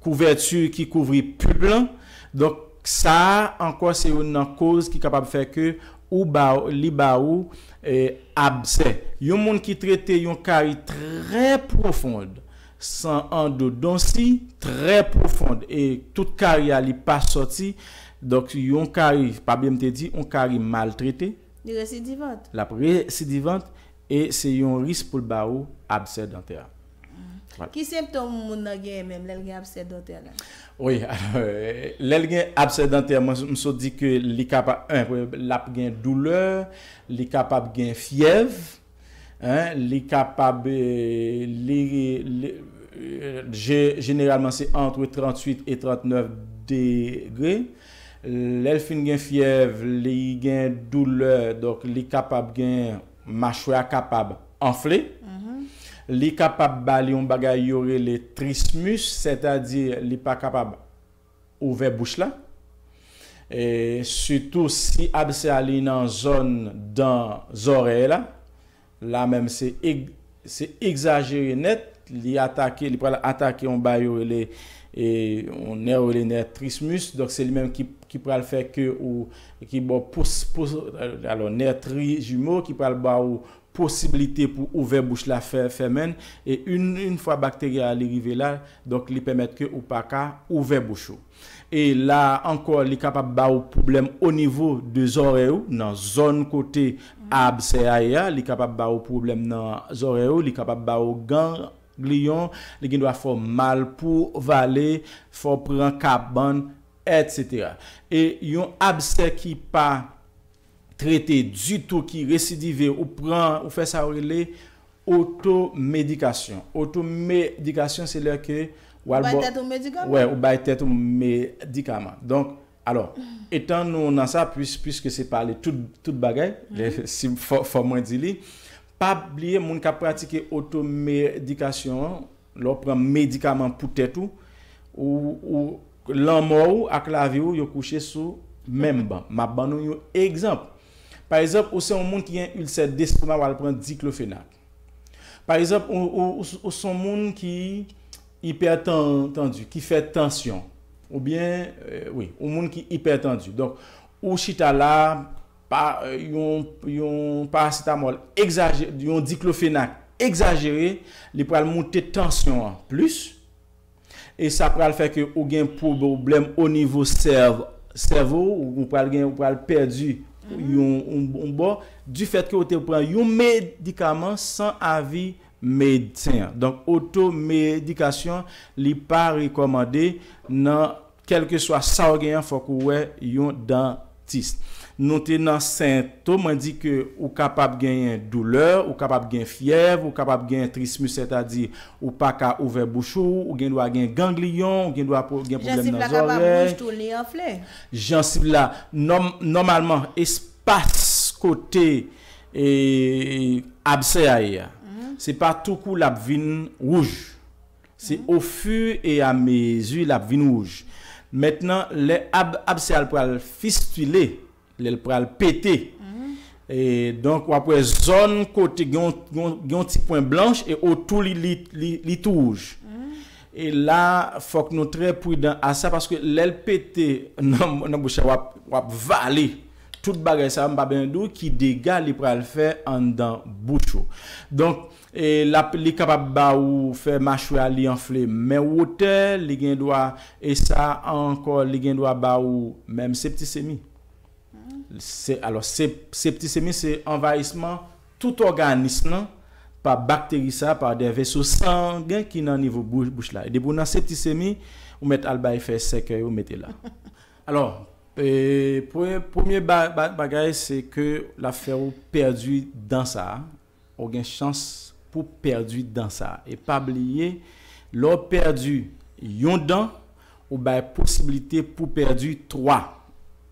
kouvèti ki kouvri pulp lan. Donk, sa a ankò se youn nan koz ki kapab fè ke ou ba, li ba ou, eh, absè. Yon moun ki trete yon kari trè pwofond, san andodonsi, trè pwofond, e tout kari a li pa sòti, donk yon kari, pa bliye m te di, yon kari maltrete, Li residivant. L ap residivant, e se yon risk pou l ba ou absè dantè a. Vwala. Ki senptòm moun nan genyen menm lè l gen absè dantè la? Wi, alò, eh, lè l gen absè dantè, mwen, m sot di ke li kapab, en, l ap gen doulè, li kapab gen fyèv, en, li kapab, eh, li, li, eh, je-, jeneralman se antre tranntuit e trannèf degre. Lè l fin gen fyèv, li gen doulè, donk li kapab gen machwè a kapab anfle. Li kapab ba li yon bagay yo rele trismus, sètadi li pa kapab ouvè bouch la. E sitou si absè a li nan zòn dan zòrèy la, la menm se eg-, se egzajere nèt, li atake, li pral atake yon bagay yo rele, e, yon nè yo rele nè trismus, donk se li menm ki, ki pral fè ke ou, ki ba w pous, pous, alò, nè trijimo ki pral ba ou posiblite pou ouvè bouch la fè, fèmen, e yon, yon fwa bakteri a li rive la, donk li pèmèt ke ou pa ka ouvè bouch ou. E la ankò, li kapab ba ou pwoblèm o nivo de zòrèy ou, nan zòn kote absè a ye a, li kapab ba ou pwoblèm nan zòrèy ou, li kapab ba ou gangliyon, li gen dwa fè w mal pou vale, fè w pran kabann, etsetera. E yon absè ki pa trete ditou, ki residive, ou pran, ou fè sa yo rele otomedikasyon. Otomedikasyon, se lè ke w al bay tèt ou medikaman. Wè, ou bay tèt ou medikaman. Donk, alò, etan nou nan sa, pis-, piske se pale tout, tout bagay, si fò, fò mwen di li, pa bliye moun k ap pratike otomedikasyon an, lè w pran medikaman pou tèt ou, ou, ou, lanmò ou ak lavi ou, yo kouche sou menm ban. M ap ban nou yon egzanp. Pa egzanp, ou se yon moun ki gen ilsè destomak, w al pran diklofenak. Pa egzanp, ou, ou, ou, ou se yon moun ki ipètandi, ki fè tansyon. Oubyen, eh, wi, yon moun ki ipètandi. Donk, ou chita la, pa, eh, yon, yon parasetamòl egzaje-, yon diklofenak egzajere, li pral moute tansyon an plis. E sa pral fè ke ou gen pwoblèm o nivo sèv-, sèvo, ou pral gen, ou pral pèdi yon, yon, yon bò, difèt ke ou te pran yon medikaman san avi medsen an. Donk, otomedikasyon, li pa rekòmande nan kèlkeswa sa w gen an, fòk ou wè yon dantis. Nou te nan sentòm, mwen di ke ou kapab genyen doulè, ou kapab gen fyèv, ou kapab gen trismus, sètadi ou pa ka ouvè bouch ou, ou gen dwa gen gangliyon, ou gen dwa po-, gen pwoblèm nan zòrèy. Jansib la kapab wouj tou, li anfle. Jansib la, nòm-, nòmalman, espas kote, e, absè a ye a, se pa toukou l ap vin wouj. Se ofiramezi l ap vin wouj. Mentnan, lè ab-, absè a l pral fistile, lè l pral pete, e donk, w ap wè zòn kote gen yon, gen yon, gen yon ti pwen blanch e otou li, li, li, li tou wouj. E la, fòk nou trè pridan a sa, paske lè l pete nan, nan bouch la, w ap, w ap vale tout bagay sa, m pa bezwen di w ki dega li pral fè anndan bouch ou. Donk, e l ap, li kapab ba ou fè machwè a li anfle men wotè, li gen dwa, e sa ankò, li gen dwa ba ou menm septisemi. Se, alò, sep-, septisemi se anvayisman tout òganis lan pa bakteri sa, pa de veso sangen ki nan nivo bou-, bouch la. E depi w nan septisemi, ou mèt al bay fè sèkèy ou mete la. Alò, e, premye, premye ba-, ba-, bagay, se ke l ap fè ou pèdi dan sa a. Ou gen chans pou pèdi dan sa a. E pa bliye, lè w pèdi yon dan, ou bay posiblite pou pèdi twa.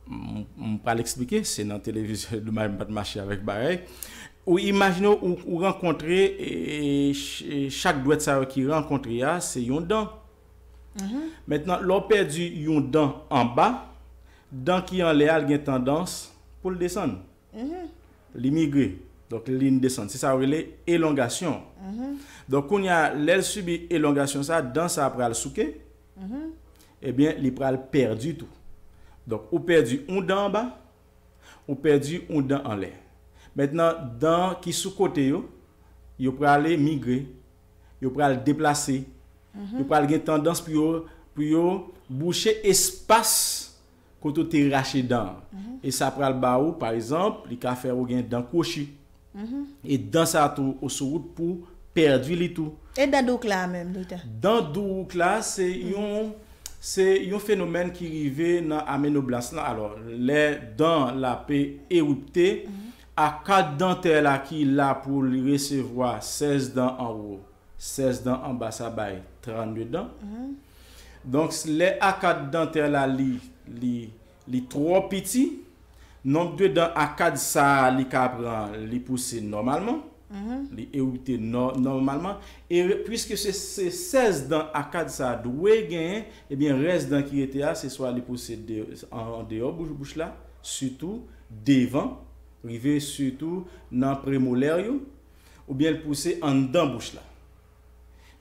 M, m pral eksplike, se nan televizyon, domaj m pa t mache avèk bagay. Ou imajine w, ou, ou rankontre, e, ch-, e, chak dwèt sa yo ki rankontre a, se yon dan. Mentnan, lè w pèdi yon dan anba, dan ki anlè a, l gen tandans pou l desann. Li migre. Donk, li desann. Se sa yo rele elongasyon. Donk, kounye a, lè l sibi elongasyon sa, dan sa pral souke, ebyen, li pral pèdi tou. Donk, ou pèdi yon dan anba, ou pèdi yon dan anlè. Mentnan, dan ki sou kote yo, yo prale migre, yo pral deplase, yo pral gen tandans pou yo, pou yo bouche espas kote w te rache dan an. E sa pral ba ou, pa egzanp, li ka fè ou gen dan kwochi. E dan sa tou, ou sou wout pou pèdi li tou. E dan douk la menm, doktè? Dan douk la, se yon, se yon fenomèn ki rive nan amenoblast lan. Alò, lè dan la pe eripte, akad dantè la ki la pou li resevwa sèz dan anwo, sèz dan anba, sa bay trannde dan. Donk, lè akad dantè la, li, li, li twò piti, nonb de dan akad sa a li ka pran, li pouse nòmalman, li eripte nò-, nòmalman. E re-, piske se, se sèz dan akad sa a dwe genyen, ebyen, rès dan ki rete a, se swa li pouse de, an, an deyò bouch, bouch la, sitou devan, rive sitou nan premolè yo, oubyen l pouse anndan bouch la.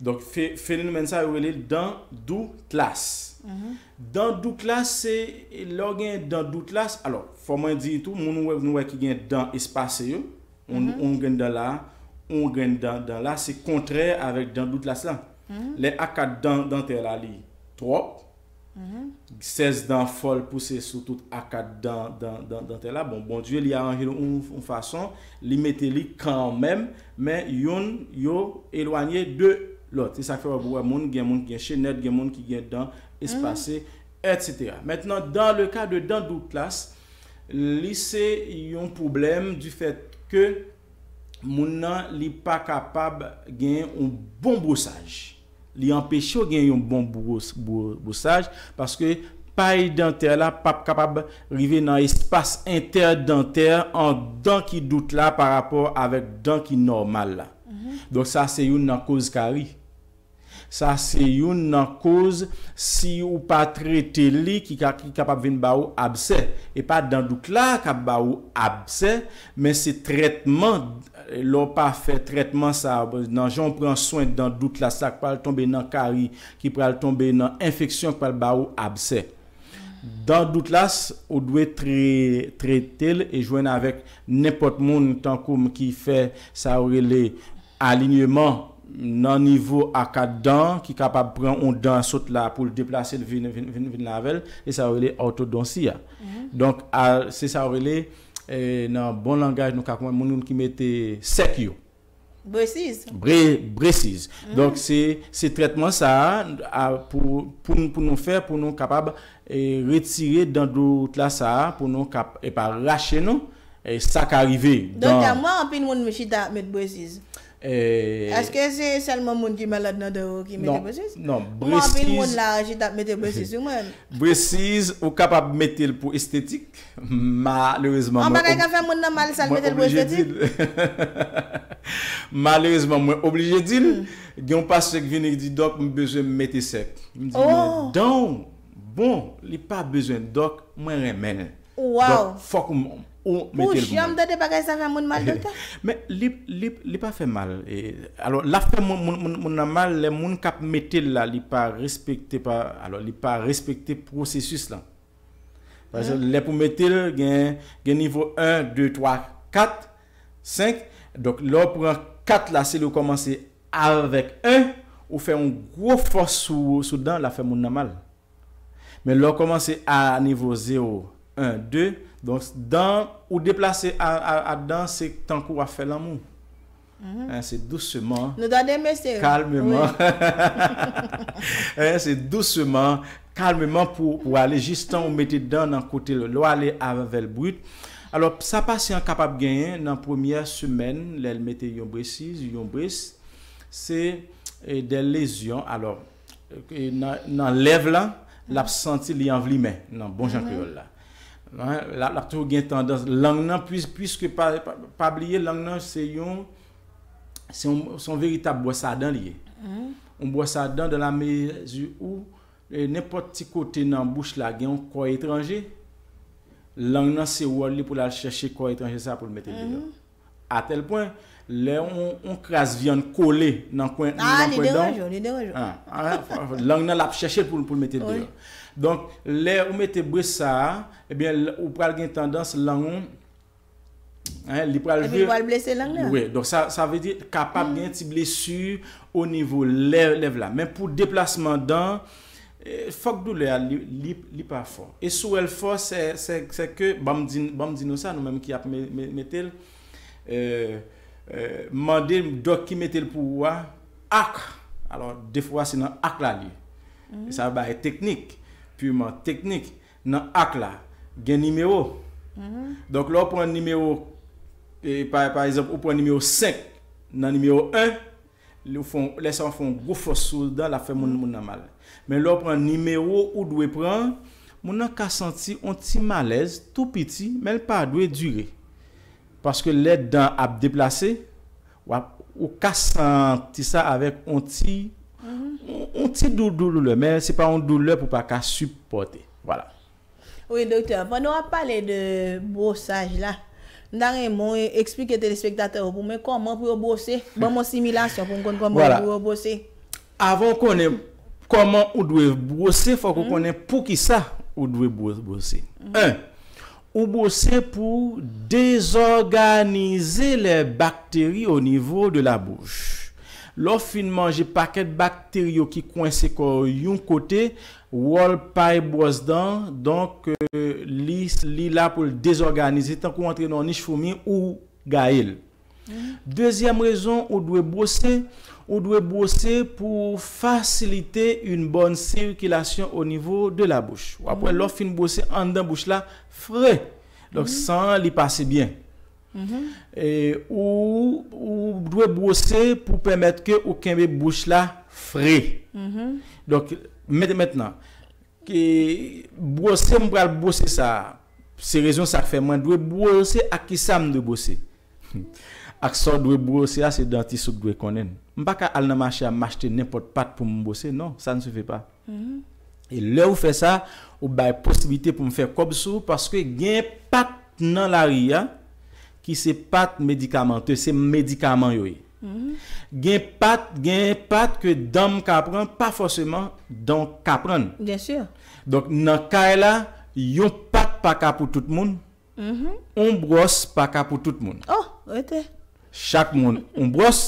Donk, fe-, fenomèn sa yo rele dan Douglas. Dan Douglas, se lè w gen dan Douglas, alò, fò mwen di tou, moun ou wè, nou wè ki gen dan espase yo, yon, yon grenn dan la, yon grenn dan, dan la, se kontrè avèk dan Douglas la. Lè akad dan, dantè la, li twòp, sèz dan fò l pouse sou tout akad dan, dan, dan, dantè la. Bon, Bondye, li aranje l yon, yon fason, li mete li kanmenm, men youn yo elwanye de lòt. Se sa k fè w ap wè moun, gen moun ki gen chenèt, gen moun ki gen dan espase, etsetera. Mentnan, dans le cas de dan Douglas, li se yon pwoblèm du fait que moun nan, li pa kapab gen yon bon bwosaj. Li anpeche w gen yon bon bwos-, bwo-, bwosaj, paske pay dantè la p ap kapab rive nan espas entèdantè an dan ki Douglas la pa rapò avèk dan ki nòmal la. Donk, sa se youn nan koz kari. Sa se youn nan koz, si ou pa trete li, ki ka, ki kapab vin ba ou absè. E pa dan Douglas la k ap ba ou absè, men se trètman, lè w pa fè trètman sa, nan jan w pran swen dan Douglas la, sa k pral tonbe nan kari, ki pral tonbe nan enfeksyon, k pral ba ou absè. Dan Douglas, ou dwe tre-, trete l e jwenn avèk nenpòt moun tankou m ki fè sa yo rele alinyeman nan nivo akad dan, ki kapab pran yon dan sot la pou l deplase l vin, vin, vin, vin la avè l, e sa yo rele òtodonsi a. Donk, a, se sa yo rele, e, nan bon langaj nou ka konprann, moun ki mete sèk yo. Braces. Bre-, braces. Donk, se, se trètman sa a, a, pou, pou, n- pou nou fè, pou nou kapab, e, retire dan Douglas la sa a, pou nou kap-, e pa rache nou, e sa ka rive. Doktè, m wè anpil moun chita ap met braces. E, èske se sèlman moun ki malad nan dan yo ki mete non, braces? Non, m wè anpil moun braces la chita ap mete braces, wi, mwen. Braces, ou kapab mete l pou estetik. Malerezman, yon bagay ka fè moun nan mal, sa l mete l pou estetik? Malerezman, mwen oblije di l. Gen yon pastè ki vini, ki di, "Dòk, m bezwen mete sèk." M di, "Men dan w bon, li pa bezwen dòk, mwen renmen l." Dòk, fòk ou, ou mete l pou mwen. Pou janm tande bagay sa fè moun mal, doktè? Men li, li, li pa fè mal. E, alò, l ap fè moun, moun, moun, moun nan mal lè moun k ap mete l la, li pa respekte pa, alò, li pa respekte pwosesis lan. Paske lè pou mete l, gen, gen nivo en, de, twa, kat, senk. Donk, lè w pran kat la, se lè w kòmanse avèk en, ou fè yon gwo fòs sou, sou dan, l ap fè moun nan mal. Men lè w kòmanse a nivo zewo, en, de, donk, dan, ou deplase a, a, a dan, se tankou w ap fè lanmou. Hein, se dousman, nou tande mesye, kalmeman. Hein, se dousman, kalmeman pou, pou ale jistan ou mete dan nan kote l. Lè w ale avè l brit. Alò, sa pasyan kapab genyen nan premyè semèn, lè l mete yon bresiz, yon bres, se, e, de lezyon. Alò, e, nan, nan lèv la, l ap santi li anvlimen, nan bon jan kreyòl la. Hein, l ap, l ap toujou gen tandans, lang nan, pwis-, pwiske pa, pa, pa bliye, lang nan se yon, se yon, se yon veritab bwòs a dan li ye. Yon bwòs a dan dans la mesure où, e, nenpòt ti kote nan bouch la gen yon kò etranje, lang nan se wòl li pou l al chèche kò etranje sa pou l mete l deyò. Atèl pwen, lè yon, yon kras vyann kole nan kwen, nan kwen dan, ah, ah, lang nan l ap chèche l pou, pou l mete l deyò. Donk, lè ou mete bwes sa a, ebyen, ou pral gen tandans lang ou, hein, li pral jwe. Epi li pral blese lang nan. Wi, donk sa, sa vle di kapab gen ti blesi o nivo lè, lèv la. Men pou deplasman dan, eh, fòk doulè a, li, li, li pa fò. E si w wè l fò, se, se, se ke, ban m di, ban m di nou sa, nou menm ki ap me-, me-, mete l, eh, eh, mande dòk ki mete l pou ou a, ak. Alò, defwa se nan ak la li ye. E sa bay teknik, piman teknik. Nan ak la, gen nimewo. Donk, lè w pran nimewo, e, pa, pa egzanp, ou pran nimewo senk nan nimewo en, lè w fè yon, lè sa w fè yon gwo fòs sou dan, l ap fè moun, moun nan mal. Men lè w pran nimewo ou dwe pran, moun nan ka santi yon ti malèz tou piti, men l pa dwe dire. Paske lè dan ap deplase, w ap, ou ka santi sa avèk yon ti, yon, yon ti dou-, dou-, doulè, men se pa yon doulè pou pa ka sipòte. Vwala. Wi, doktè, pandan w ap pale de bwosaj la, m ta renmen w eksplike telespektatè yo pou mwen kòman pou yo bwose. Ban m yon similasyon pou m konn kòman pou yo bwose. Avan w konnen kòman ou dwe bwose, fòk ou konnen poukisa ou dwe bwo-, bwose. En, ou bwose pou dezòganize lè bakteri o nivo de la bouch. Lè w fin manje pakèt bakteri yo ki kwense kò yo yon kote, wòl pay bwòs dan, donk, eh, li, li la pou l dezòganize, tankou w antre nan yon nich foumi ou gaye l. Dezyèm rezon, ou dwe bwose, ou dwe bwose pou fasilite yon bòn sikilasyon o nivo de la bouch. W ap wè, lè w fin bwose, anndan bouch la fre. Donk, san an, li pase byen. E ou, ou dwe bwose pou pèmèt ke ou kenbe bouch la fre. Donk, men-, mentnan, ke bwose, m pral bwose sa, se rezon sa k fè mwen dwe bwose. Ak kisa m dwe bwose? Ak sa w dwe bwose a, se dantis ou k dwe konnen. M pa ka al nan mache a, m achte nenpòt pat pou m bwose. Non, ça ne se fait pas. E lè ou fè sa, ou bay posiblite pou m fè kòb sou ou, paske gen pat nan lari a ki se pat medikamente, se medikaman yo ye. Gen pat, gen pat ke dan m ka pran, pa fòseman dan w ka pran. Byen si. Donk, nan kay la, yon pat pa ka pou tout moun, yon bwòs pa ka pou tout moun. Oh, rete. Chak moun yon bwòs,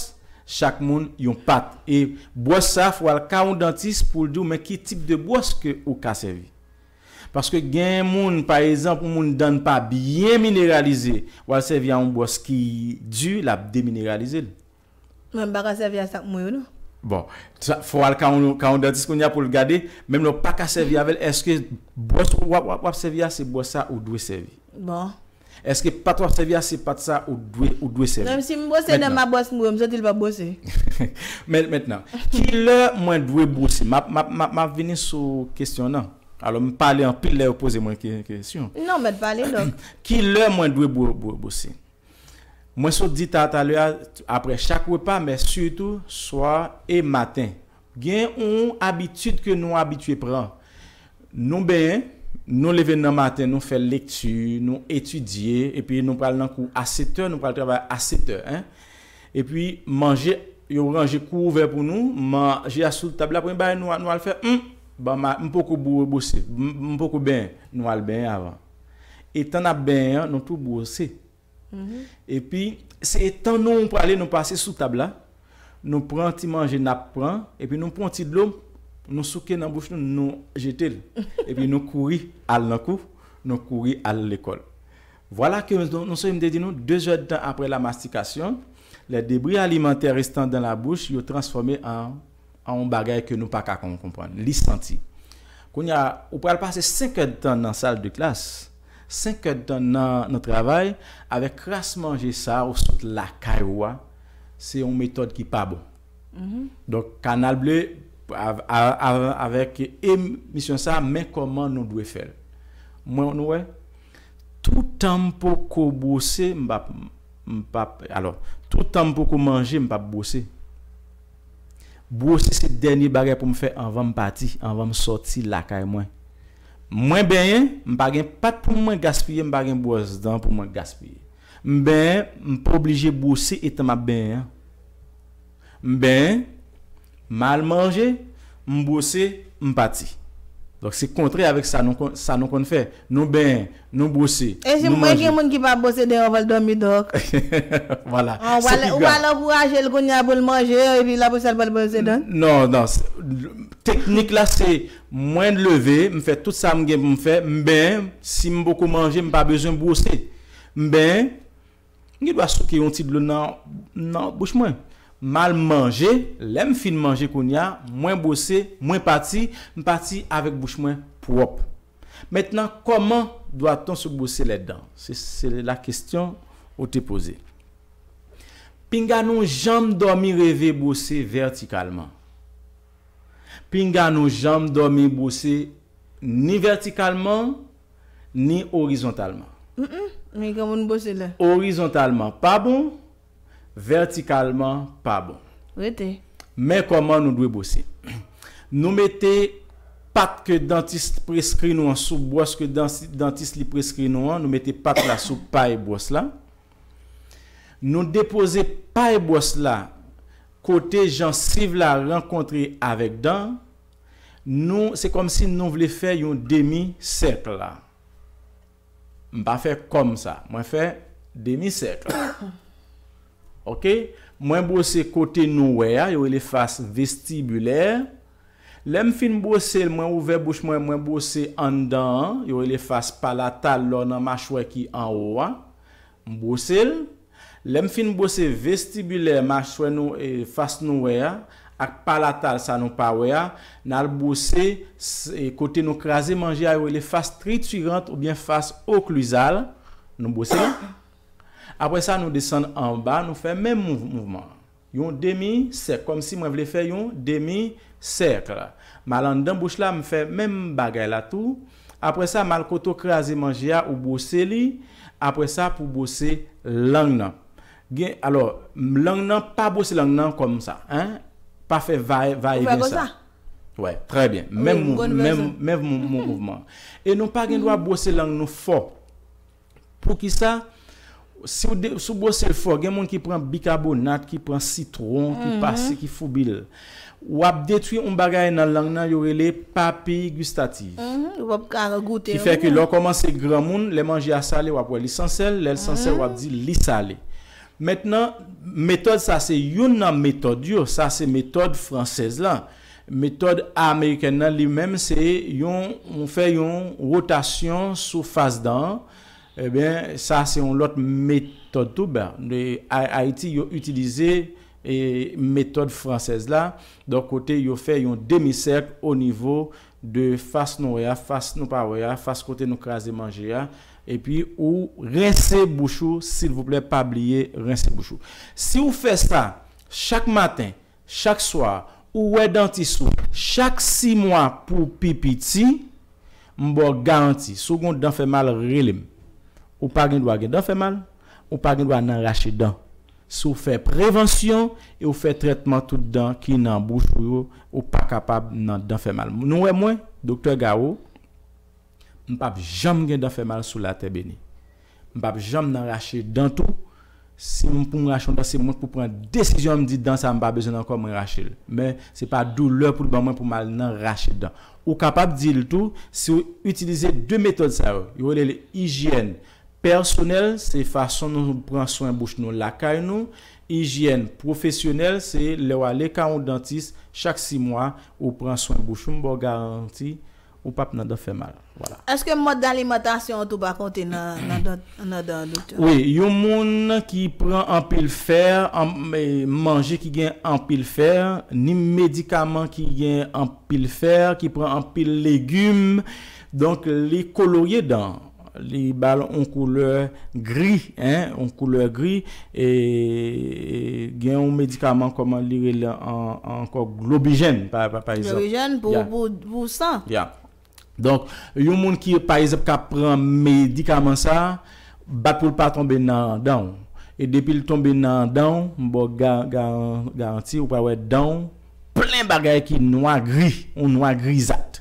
chak moun yon pat. E bwòs sa, fò w al ka yon dantis pou l di w, men ki tip de bwòs ke ou ka sèvi. Paske gen moun, pa egzanp, yon moun dan n pa byen mineralize, w al sèvi a yon bwòs ki di, l ap demineralize l. Mwen, m pa ka sèvi a sa k mwen yo, non. Bon, sa, fò w al ka yon, ka yon dantis kounye a pou l gade, menm lè w pa ka sèvi avè l, èske bwòs w ap, w ap, w ap sèvi a, se bwòs sa ou dwe sèvi. Bon. Èske pat w ap sèvi a, se pat sa ou dwe, ou dwe sèvi? Menm si m bwose dan m a bwòs mwen, m santi l pa bwose. Men, mentnan, ki lè mwen dwe bwose? M ap, m ap, m ap, m ap vini sou kesyon nan. Alò, m pale anpil lè yo poze mwen ke-, kesyon. Non, mèt pale, dòk. Ki lè mwen dwe bwo-, bwo-, bwose? Mwen sot di ta, talè a, apre chak repa, men sitou swa e maten. Gen yon abitid ke nou abitye pran. Nou benyen, nou leve nan maten, nou fè lekti, nou etidye, epi nou pral nan kou a sèt è, nou pral travay a sèt è, en. Epi manje, yo ranje kou ouvè pou nou, manje a sou tab la, premye bagay nou, nou al fè, hmm, ban ma, m poko bwo-, bwose, m, m poko benyen, nou al benyen avan. Etan n ap benyen an, nou tou bwose. Epi, se etan nou prale, nou pase sou tab la, nou pran ti manje n ap pran, epi nou pran ti dlo, nou souke nan bouch nou, nou jete l. Epi nou kouri al nan kou, nou kouri al lekòl. Vwala ke nou, nou sonje m te di nou, de zè de tan apre la mastikasyon, les débris alimentaires restant dans la bouche, yo transfòme an an yon bagay ke nou pa ka kon-, konprann. Li santi. Kounye a, ou pral pase senk è de tan nan sal de klas, senk è de tan nan, nan travay, avèk kras manje sa a ou sot lakay ou a, se yon metòd ki pa bon. Donk, Kanal Ble, av-, a-, a-, avèk emisyon sa a, men kòman nou dwe fè l. Mwen, nou wè, toutan m poko bwose, m p ap, m p ap, alò, toutan m poko manje, m p ap bwose. Bwose se dènye bagay pou m fè anvan m pati, anvan m sòti lakay mwen. Mwen benyen, m pa gen pat pou mwen gaspiye, m pa gen bwòs dan pou mwen gaspiye. M benyen, m pa oblije bwose etan m ap benyen an. M benyen, m al manje, m bwose, m pati. Donk, se kontrè avèk sa nou konn, sa nou konn fè. Nou benyen, nou bwose, E si nou mwen gen manje. Moun ki pa bwose deyò, w al dòmi, dòk. Vwala. An, ou Se pral, pi ou grav. Pral ankouraje l kounye a pou l manje, epi l apre sa l pral bwose dan. Non, non. Se- Teknik la, se mwen leve, m fè tout sa m gen pou m fè, m benyen, si m poko manje, m pa bezwen bwose. M benyen, m gen dwa souke yon ti dlo nan, nan bouch mwen. M al manje, lè m fin manje kounye a, mwen bwose, mwen pati, m pati avèk bouch mwen pwòp. Mentnan, comment doit-on se brosser les dents? Se, se la kesyon ou te poze. Pinga nou janm dòmi reve bwose vètikalman. Pinga nou janm dòmi bwose ni vètikalman, ni orizontalman. Mm, mm. Men gen moun bwose la. Orizontalman pa bon, vètikalman pa bon. Rete. Men kòman nou dwe bwose. Nou mete pat ke dantis preskri nou an sou bwòs ke dansi- dantis li preskri nou an, nou mete pat la sou pay bwòs la. Nou depoze pay bwòs la kote jansiv la rankontre avèk dan. Nou, se kòmsi nou vle fè yon demi sèk la. M pa fè kòm sa. Mwen fè demi sèk. Oke? Mwen bwose kote nou wè a, yo rele fas vestibilè. Lè m fin bwose l, mwen ouvè bouch mwen, mwen bwose anndan an, yo rele fas palatal lè w nan machwè ki anwo a. M bwose l. Lè m fin bwose vestibilè, machwè nou, e, fas nou wè a, ak palatal sa nou pa wè a, n al bwose s- e, kote nou kraze manje a, yo rele fas tritirant oubyen fas oklizal. Nou bwose l. Apre sa, nou desann anba, nou fè menm mouv- mouvman an. Yon demi sèk, kòmsi mwen vle fè yon demi sèk. M al anndan bouch la, m fè menm bagay la tou. Apre sa, m al kote w kraze manje a, ou bwose li. Apre sa, pou bwose lang nan. Gen, alò, lang nan, pa bwose lang nan kòm sa, en. Pa fè vaye, vaye Ou fè gen konsa? Sa. Wè, trè byen. Wi, Menm m mou- konn fè menm sa. Menm mou- mou- mouvman. E nou pa gen dwa bwose lang nou fò. Poukisa? Si w de- si w bwose l fò, gen moun ki pran bikabonat, ki pran sitwon, ki pase, ki foubi l. W ap detwi yon bagay nan lang nan, yo rele papiy gistativ. Mhm, ou p ap ka goute Ki fè ke lè w kòmanse granmoun, lè manje a sale, w ap wè li san sèl, lè l san sèl, w ap di li sale. Mentnan, metòd sa se youn nan metòd yo, sa se metòd fransèz la. Metòd amerikèn nan, li menm, se yon, ou fè yon wotasyon sou fas dan an. Ebyen, sa se yon lòt metòd tou. Ben, de, A- Ayiti, yo itilize, e, metòd fransèz la. Donk, kote yo fè yon demi sèk o nivo de fas nou wè a, fas nou pa wè a, fas kote nou kraze manje a. Epi, ou rense bouch ou, silvouplè, pa bliye rense bouch ou. Si w fè sa chak maten, chak swa, ou wè dantis ou chak sis mwa pou pi piti, m ba w garanti, si w gen yon dan fè mal, rele m. Ou pa gen dwa gen dan fè mal, ou pa gen dwa nan rache dan. Si w fè prevansyon e w fè trètman tout dan ki nan bouch ou yo, ou pa kapab nan dan fè mal. Nou wè mwen, Doktè Garo, m p ap janm gen dan fè mal sou latè beni. M p ap janm nan rache dan tou. Si m pou m rache yon dan, se mwen k pou pran desizyon an, m di dan sa m pa bezwen l ankò, mwen rache l. Men se pa doulè pou l ban mwen pou m al nan rache dan. Ou kapab di l tou, si w itilize de metòd sa yo, yo rele l ijyèn pèsonèl, se fason nou pran swen bouch nou lakay nou. Ijyèn pwofesyonèl, se lè w ale kay yon dantis, chak sis mwa, ou pran swen bouch ou, m ba w garanti, ou p ap nan dan fè mal. Vwala. Èske mòd dalimantasyon an tou pa konte nan, nan, nan, nan dan, doktè? Wi, yon moun ki pran anpil fè, an, e, manje ki gen anpil fè, ni medikaman ki gen anpil fè, ki pran anpil legim, donk li kolorye dan. Li ba l yon koulè gri, en, yon koulè gri, e, e gen yon medikaman, kòman li rele an, an, ankò, globijèn, pa, pa, pa egzanp. Globijèn pou, Ya. Pou, pou san. Ya. Donk, yon moun ki, pa egzanp, k ap pran medikaman sa, bat pou l pa tonbe nan dan w. E depi l tonbe nan dan w, m ba w ga-, ga-, garanti, ou pral wè dan w plen bagay ki nwa gri, yon nwa grizat.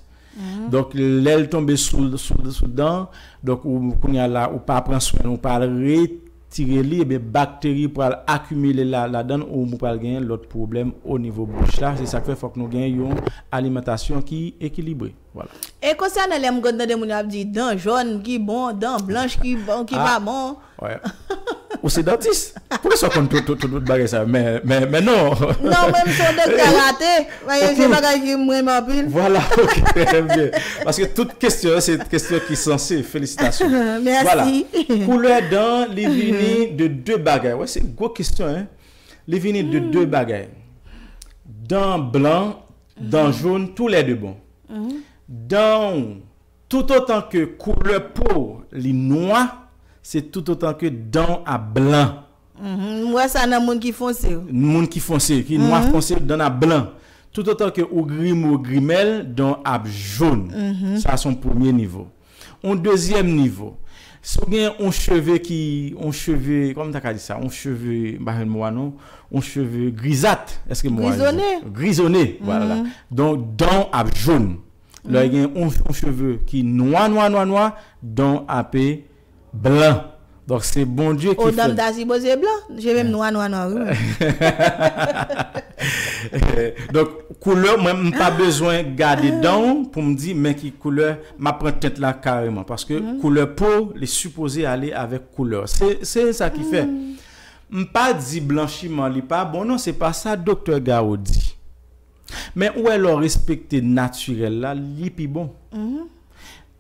Donk, lè l tonbe sou, sou, sou dan, donk, ou, kounye a la, ou pa pran swen l, ou pa al re-, tire li, ebyen bakteri pral akimile la ladan l, ou pral genyen lòt pwoblèm o nivo bouch la. Se sa k fè fòk nou gen yon alimantasyon ki ekilibre. Vwala. E konsènan lè m konn tande moun yo ap di dan jòn ki bon, dan blanch ki bon, ki pa bon. Ou se dantis? Poukisa w konn tout, tout, tout, tout bagay sa? Men, men, men non. Non, mwen, m se yon doktè rate. Paske se bagay ki m renmen anpil. Vwala, ok, trè byen. Paske tout kesyon yo, se kesyon ki sanse. Felisitasyon. Mèsi. Vwala. Koulè dan, li vini de de bagay. Wè, se gwo kesyon, en. Li vini de de bagay. Dan blan, dan jòn, tou lè de bon. Dan w, toutotan ke koulè po w li nwa, se toutotan ke dan w ap blan. M wè sa nan moun ki fonse yo. Moun ki fonse, ki nwa fonse, dan w ap blan. Toutotan ke ou grime w grimèl, dan w ap jòn. Sa se yon premye nivo. On dezyèm nivo, si w gen yon cheve ki, yon cheve, kòman m ta ka di sa, yon cheve, m pa jwenn mo a non, yon cheve grizat, èske mo a grizone? Grizone, vwala. Donk, dan w ap jòn. Lè w gen yon, yon cheve ki nwa, nwa, nwa, nwa, dan w ape blan. Donk, se Bondye ki fè. O, dan m ta sipoze blan. Cheve m nwa, nwa, nwa, wi. Donk, koulè, mwen, m pa bezwen gade dan w pou m di, men ki koulè, m ap pran tèt la kareman. Paske koulè po, li sipoze ale avèk koulè. Se, se sa ki fè. M pa di blanchiman, li pa bon, non, se pa sa doktè Garo di. Men ou wè lè w respekte natirèl la, li pi bon.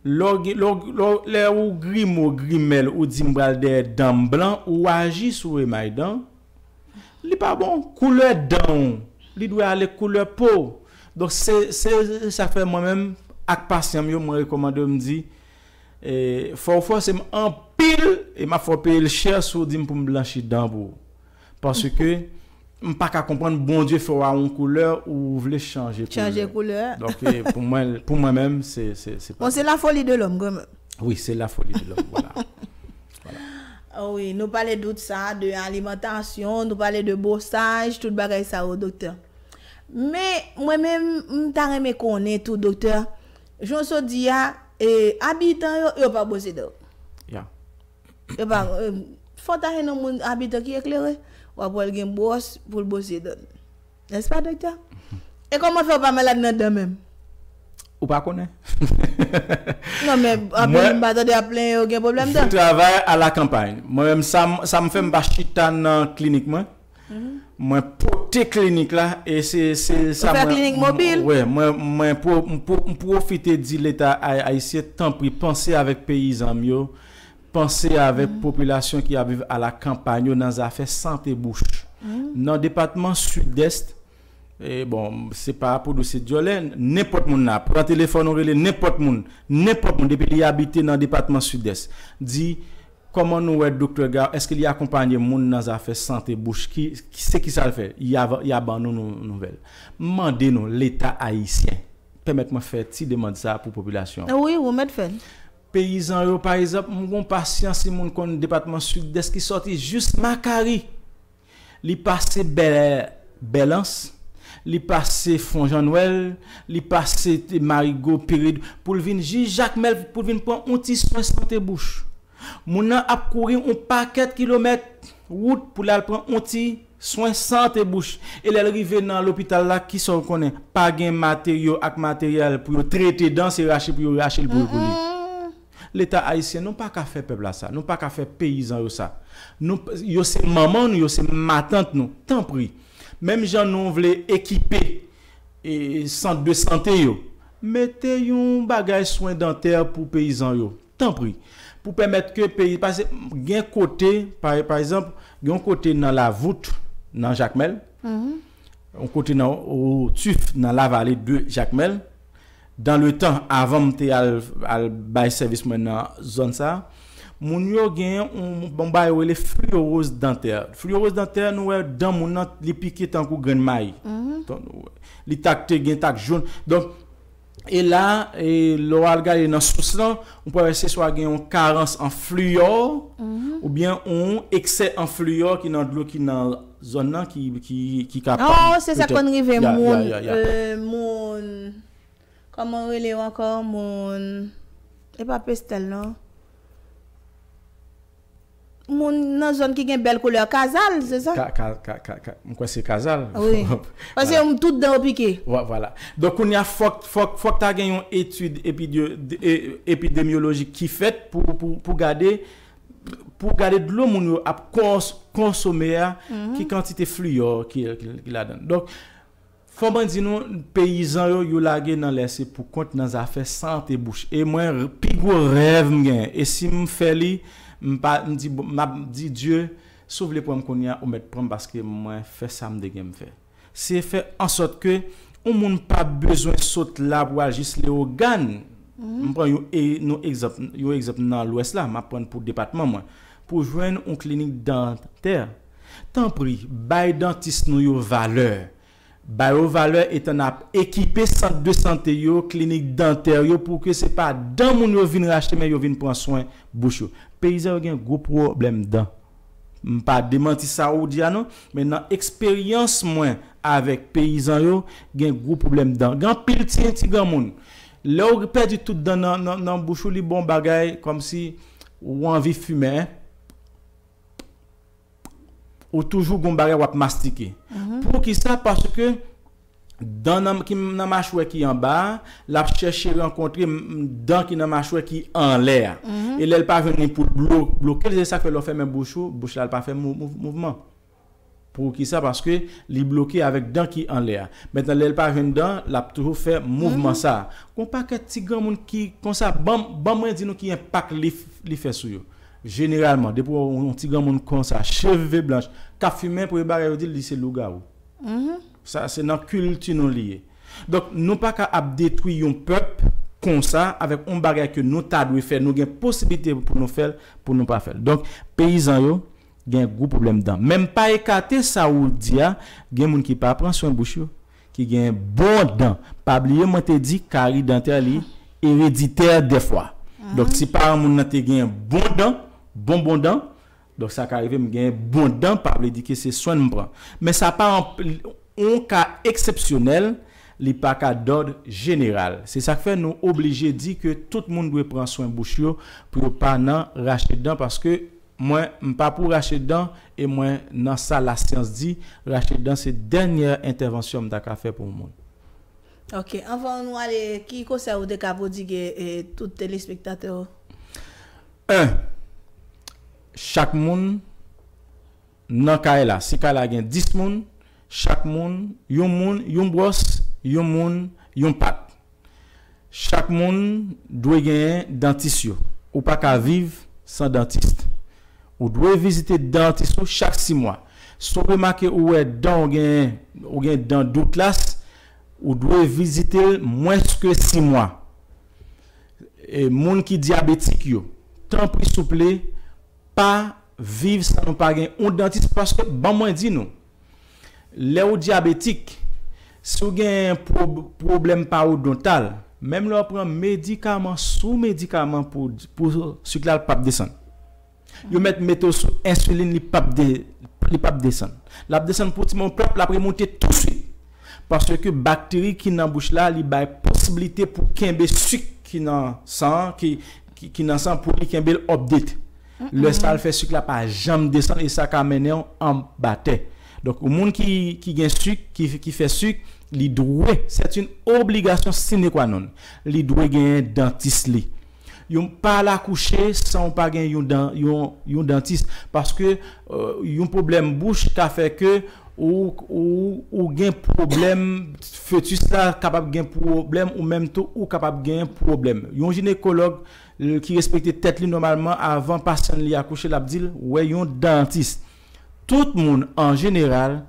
Lè w gen, lè w, lè w, lè ou grime w grimèl, ou di m pral dèyè dan m blan, ou aji sou emay dan, li pa bon. Koulè dan w, li dwe ale koulè po w. Donk, se, se sa k fè mwen menm, ak pasyan m yo, mwen rekòmande yo, m di, e, fò w fòse m anpil, e m ap fè w peye l chè si w di m pou m blanchi dan pou ou. Paske, m pa ka konprann Bondye fè w a yon koulè ou vle chanje koulè. Chanje koulè. Donk, e, pou mwen, pou mwen menm, se, se, se pa. Bon, se la folie de l'homme, kanmenm. Wi, se la folie de l'homme, vwala. Vwala. Ah wi, nou pale de tout sa, de alimantasyon, nou pale de bosaj, tout bagay sa yo, doktè. Men, mwen menm, m ta renmen konnen tou, doktè, jan w sot di a, e, abitan yo, yo pa bwose dan. Ya. Yo pa, e, fò ta gen yon moun abitan ki eklere, w ap wè l gen bwòs pou l bwose dan l. Nèspa, doktè? E kòman fè w pa malad nan dan menm? Ou pa konnen. Non, men anpil moun pa tande ap plenyen yo gen pwoblèm dan. Je travaille à la campagne. Mwen menm, sa m, sa m fè, m pa chita nan klinik mwen. Mwen pote klinik la, e se, se sa mwen. Ou fè klinik mobil? Wi, mwen, mwen pwo-, m pwo-, m pwofite di Leta ay-, ayisyen, tanpri, panse avèk peyizan m yo, panse avèk popilasyon ki ap viv a la kanpay yo nan zafè sante bouch. Nan depatman Sidès, e bon, se pa pou di se dyòlè, nenpòt moun la, pran telefòn ou rele nenpòt moun, nenpòt moun, depi li abite nan depatman Sidès, di, kòman nou wè doktè Garo, èske li akonpanye moun nan zafè sante bouch? Ki, ki, se ki sa l fè? Y a, y a ban nou nou nouvèl. M mande nou, Leta ayisyen, pèmèt mwen fè ti demann sa pou popilasyon an. Wi, ou mèt fè l. Peyizan yo, pa egzanp, m gon pasyan, si moun konn depatman Sidès, ki sòti jis Makari. Li pase Bèlè, Bèlans, li pase Fon Jan Nwèl, li pase te Marigo, Pered, pou l vin jis Jakmèl, pou l vin pran yon ti swen sante bouch. Moun nan ap kouri yon pakèt kilomèt wout pou l al pran yon ti swen sante bouch. E lè l rive nan lopital la, kisa w konnen? Pa gen materyo ak materyèl pou yo trete dan, se rache pou yo rache l pou yo pou li. Leta ayisyen, nou pa ka fè pèp la sa. Nou pa ka fè peyizan yo sa. Nou, yo se manman nou, yo se matant nou. Tanpri, menm jan nou vle ekipe, e, sant de sante yo, mete yon bagay swen dantè pou peyizan yo. Tanpri. Pou pèmèt ke peyi, paske gen kote, pa, pa egzanp, gen yon kote nan Lavout, nan Jakmèl, yon kote nan Otif, nan Lavale de Jakmèl, dan le tan, avan m te al, al bay sèvis mwen nan zòn sa, moun yo gen yon, yon bagay yo rele fluorose dentaire. Fluorose dentaire, nou wè dan moun nan, li pike tankou grenn mayi. Donk, li tak te gen tak jòn. Donk, e la, e lè w al gade nan sous lan, ou pral wè se swa gen yon karans an fliyò, oubyen yon eksè an fliyò ki nan dlo ki nan zòn nan ki, ki, ki kapab. Oh, se sa k konn rive moun, euh, moun, kòman rele yo ankò, moun, e pa pestèl non. Moun nan zòn ki gen bèl koulè kazal, se sa? Ka, ka, ka, ka, ka, m kwè se kazal. Wi. Paske Vwala. M tout dan yo pike. Vwa-, vwala. Donk, kounye a, fòk, fòk, fòk ta gen yon etid epidye-, de-, e-, epidemyolojik ki fèt pou, pou, pou gade, pou gade dlo moun yo ap kons-, konsome a, ki kantite fliyò ki, ki, ki ladan. Donk, fò mwen di nou, peyizan yo, yo lage nan lèse pou kont nan zafè sante bouch. E mwen, r-, pi gwo rèv m genyen. E si m fè li, m pa, m di, m ap di Dye, si w vle pran m kounye a, ou mèt pran m paske mwen fè sa m te gen m fè. Se fè ansòt ke yon moun pa bezwen sot la pou al jis Leyogàn. M pran yon, e, nou egzanp, yon egzanp nan Lwès la, m ap pran pou depatman mwen. Pou jwenn yon klinik dantè, tanpri, bay dantis nou yo valè. Ba yo valè etan n ap ekipe sant de sante yo, klinik dantè yo, pou ke se pa dan moun yo vin rachte, men yo vin pran swen bouch yo. Peyizan yo gen gwo pwoblèm dan. M pa demanti sa ou di a non, men nan eksperyans mwen avèk peyizan yo, gen gwo pwoblèm dan. Gen anpil ti, ti granmoun. Lè w pèdi tout dan nan, nan, nan bouch ou, li bon bagay kòmsi ou anvi fimen, en. Ou toujou gon bagay w ap mastike. Poukisa? Paske dan nan, ki nan machwè ki anba a, l ap chèche rankontre m-, m-, dan ki nan machwè ki anlè a. E lè l pa jwenn li pou l blo-, bloke l, se sa k fè lè w fèmen bouch ou, bouch la l pa fè mou-, mou-, mouvman. Poukisa? Paske li bloke avèk dan ki anlè a. Mentnan, lè l pa jwenn dan, l ap toujou fè mouvman sa a. Gon pakèt ti granmoun ki konsa, ban, ban mwen di nou ki enpak li, f-, li fè sou yo. Jeneralman, depi w wè yon ti granmoun konsa, cheve blanch, k ap fimen, premye bagay yo di l, li se lougawou. Sa, se nan kilti nou li ye. Donk, nou pa ka ap detwi yon pèp konsa avèk yon bagay ke nou ta dwe fè, nou gen posiblite pou nou fè l, pou nou pa fè l. Donk, peyizan yo, gen gwo pwoblèm dan. Men m pa ekate sa ou di a, gen moun ki pa pran swen bouch yo, ki gen bon dan. Pa bliye mwen te di kari dantè li ereditè dèfwa. Donk, si paran moun nan te gen bon dan, bon, bon dan, donk, sa ka rive m gen bon dan, pa vle di ke se swen m pran. Men sa pa yon, yon ka eksepsyonèl, li pa ka dòd jeneral. Se sa k fè nou oblije di ke tout moun dwe pran swen bouch yo pou yo pa nan rache dan, paske mwen, m pa pou rache dan, e mwen, nan sa lasyans di, rache dan se dènyè entèvansyon m ta ka fè pou yon moun. Ok, anvan nou ale, ki konsèy ou te ka pwodike, e, tout telespektatè yo? En, chak moun nan kay la, si kay la gen dis moun, chak moun, yon moun, yon bwòs, yon moun, yon pat. Chak moun dwe genyen dantis yo. Ou pa ka viv san dantis. Ou dwe vizite dantis ou chak sis mwa. Si w remake ou wè dan w genyen, ou gen dan doutlas, ou dwe vizite l mwens ke sis mwa. E moun ki dyabetik yo, tanpri souple, pa viv san nou pa gen yon dantis, paske ban mwen di nou, lè ou dyabetik, si w gen pwob-, pwoblèm parodontal, menm lè w pran medikaman sou medikaman pou, pou sik la, l p ap desann. Yo mèt mete w sou ensilin, li p ap de-, li p ap desann. L ap desann pou ti moman, pèp, l ap remonte touswit. Paske bakteri ki nan bouch la, li bay posiblite pou kenbe sik ki nan san an, ki, ki, ki nan san an, pou li kenbe l update. Lè sa, l fè sik la pa janm desann e sa ka mennen w anba tè. Donk, yon moun ki, ki gen sik, ki, ki fè sik, li dwe, c'est une obligation sine qua non, li dwe genyen dantis li. Yon pa al akouche san w pa gen yon dan-, yon, yon dantis. Paske, euh, yon pwoblèm bouch ka fè ke ou, ou, ou gen pwoblèm, fetis la kapab gen pwoblèm, ou menm tou, ou kapab gen pwoblèm. Yon jinekològ, l-, ki respekte tèt li nòmalman, avan pasyan li akouche, l ap di l, wè yon dantis. Tout moun, an jeneral,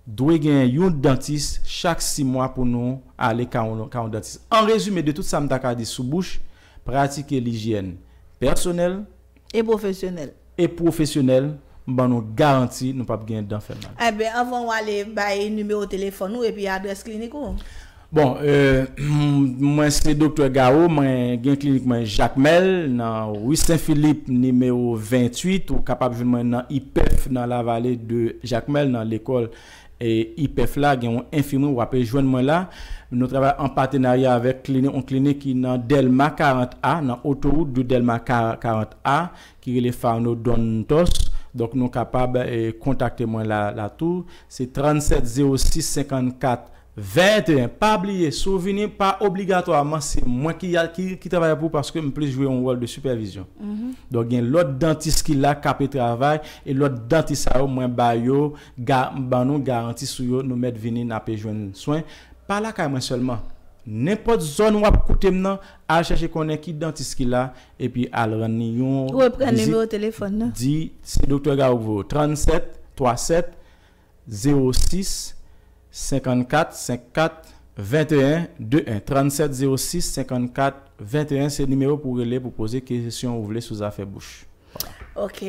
dwe gen yon dantis chak sis mwa pou nou ale ka yon, ka yon dantis. An rezime de tout sa m ta ka di sou bouch, pratike lijyèn pèsonèl e pwofesyonèl. E pwofesyonèl, m ban nou garanti, nou p ap gen dan fè mal. Enben, anvan w ale, bay nimewo telefòn ou epi adrès klinik ou. Bon, euh, mwen se Doktè Garo, mwen gen klinik mwen Jakmèl, nan ri Sen Filip, nimewo venntuit. Ou kapab jwenn mwen nan IPEF, nan Lavale de Jakmèl, nan lekòl e IPEF la, gen yon enfimri, w ap jwenn mwen la. Nou travay an patenarya avèk klinik, yon klinik ki nan Dèlma karant A, nan otowout de Dèlma ka-, karant A, ki rele Fauno Don Tos. Donk, nou kapab eh, kontakte mwen la, la tou. Se trannset zewo sis senkannkat venteyen. Pa bliye, si w vini, pa obligatwaman se mwen ki, ki, ki travay pou ou, paske m plis jwe yon wòl de sipèvizyon. Donk, gen lòt dantis ki la k ape travay, e lòt dantis sa yo, mwen ba yo, ga, ban nou garanti sou yo, nou mèt vini, n ape jwenn swen. Pa lakay mwen sèlman. Nenpòt zòn w ap koute m nan, al chèche konnen ki dantis ki la, epi al rann li yon Reprann vizit. Nimewo telefòn nan. Di se Doktè Gaou ki voye w. Trannset twa sèt zewo sis senkannkat senkannkat venteyen de en. Trannset zewo sis senkannkat venteyen, se nimewo pou rele pou poze kesyon ou vle sou zafè bouch. Ok.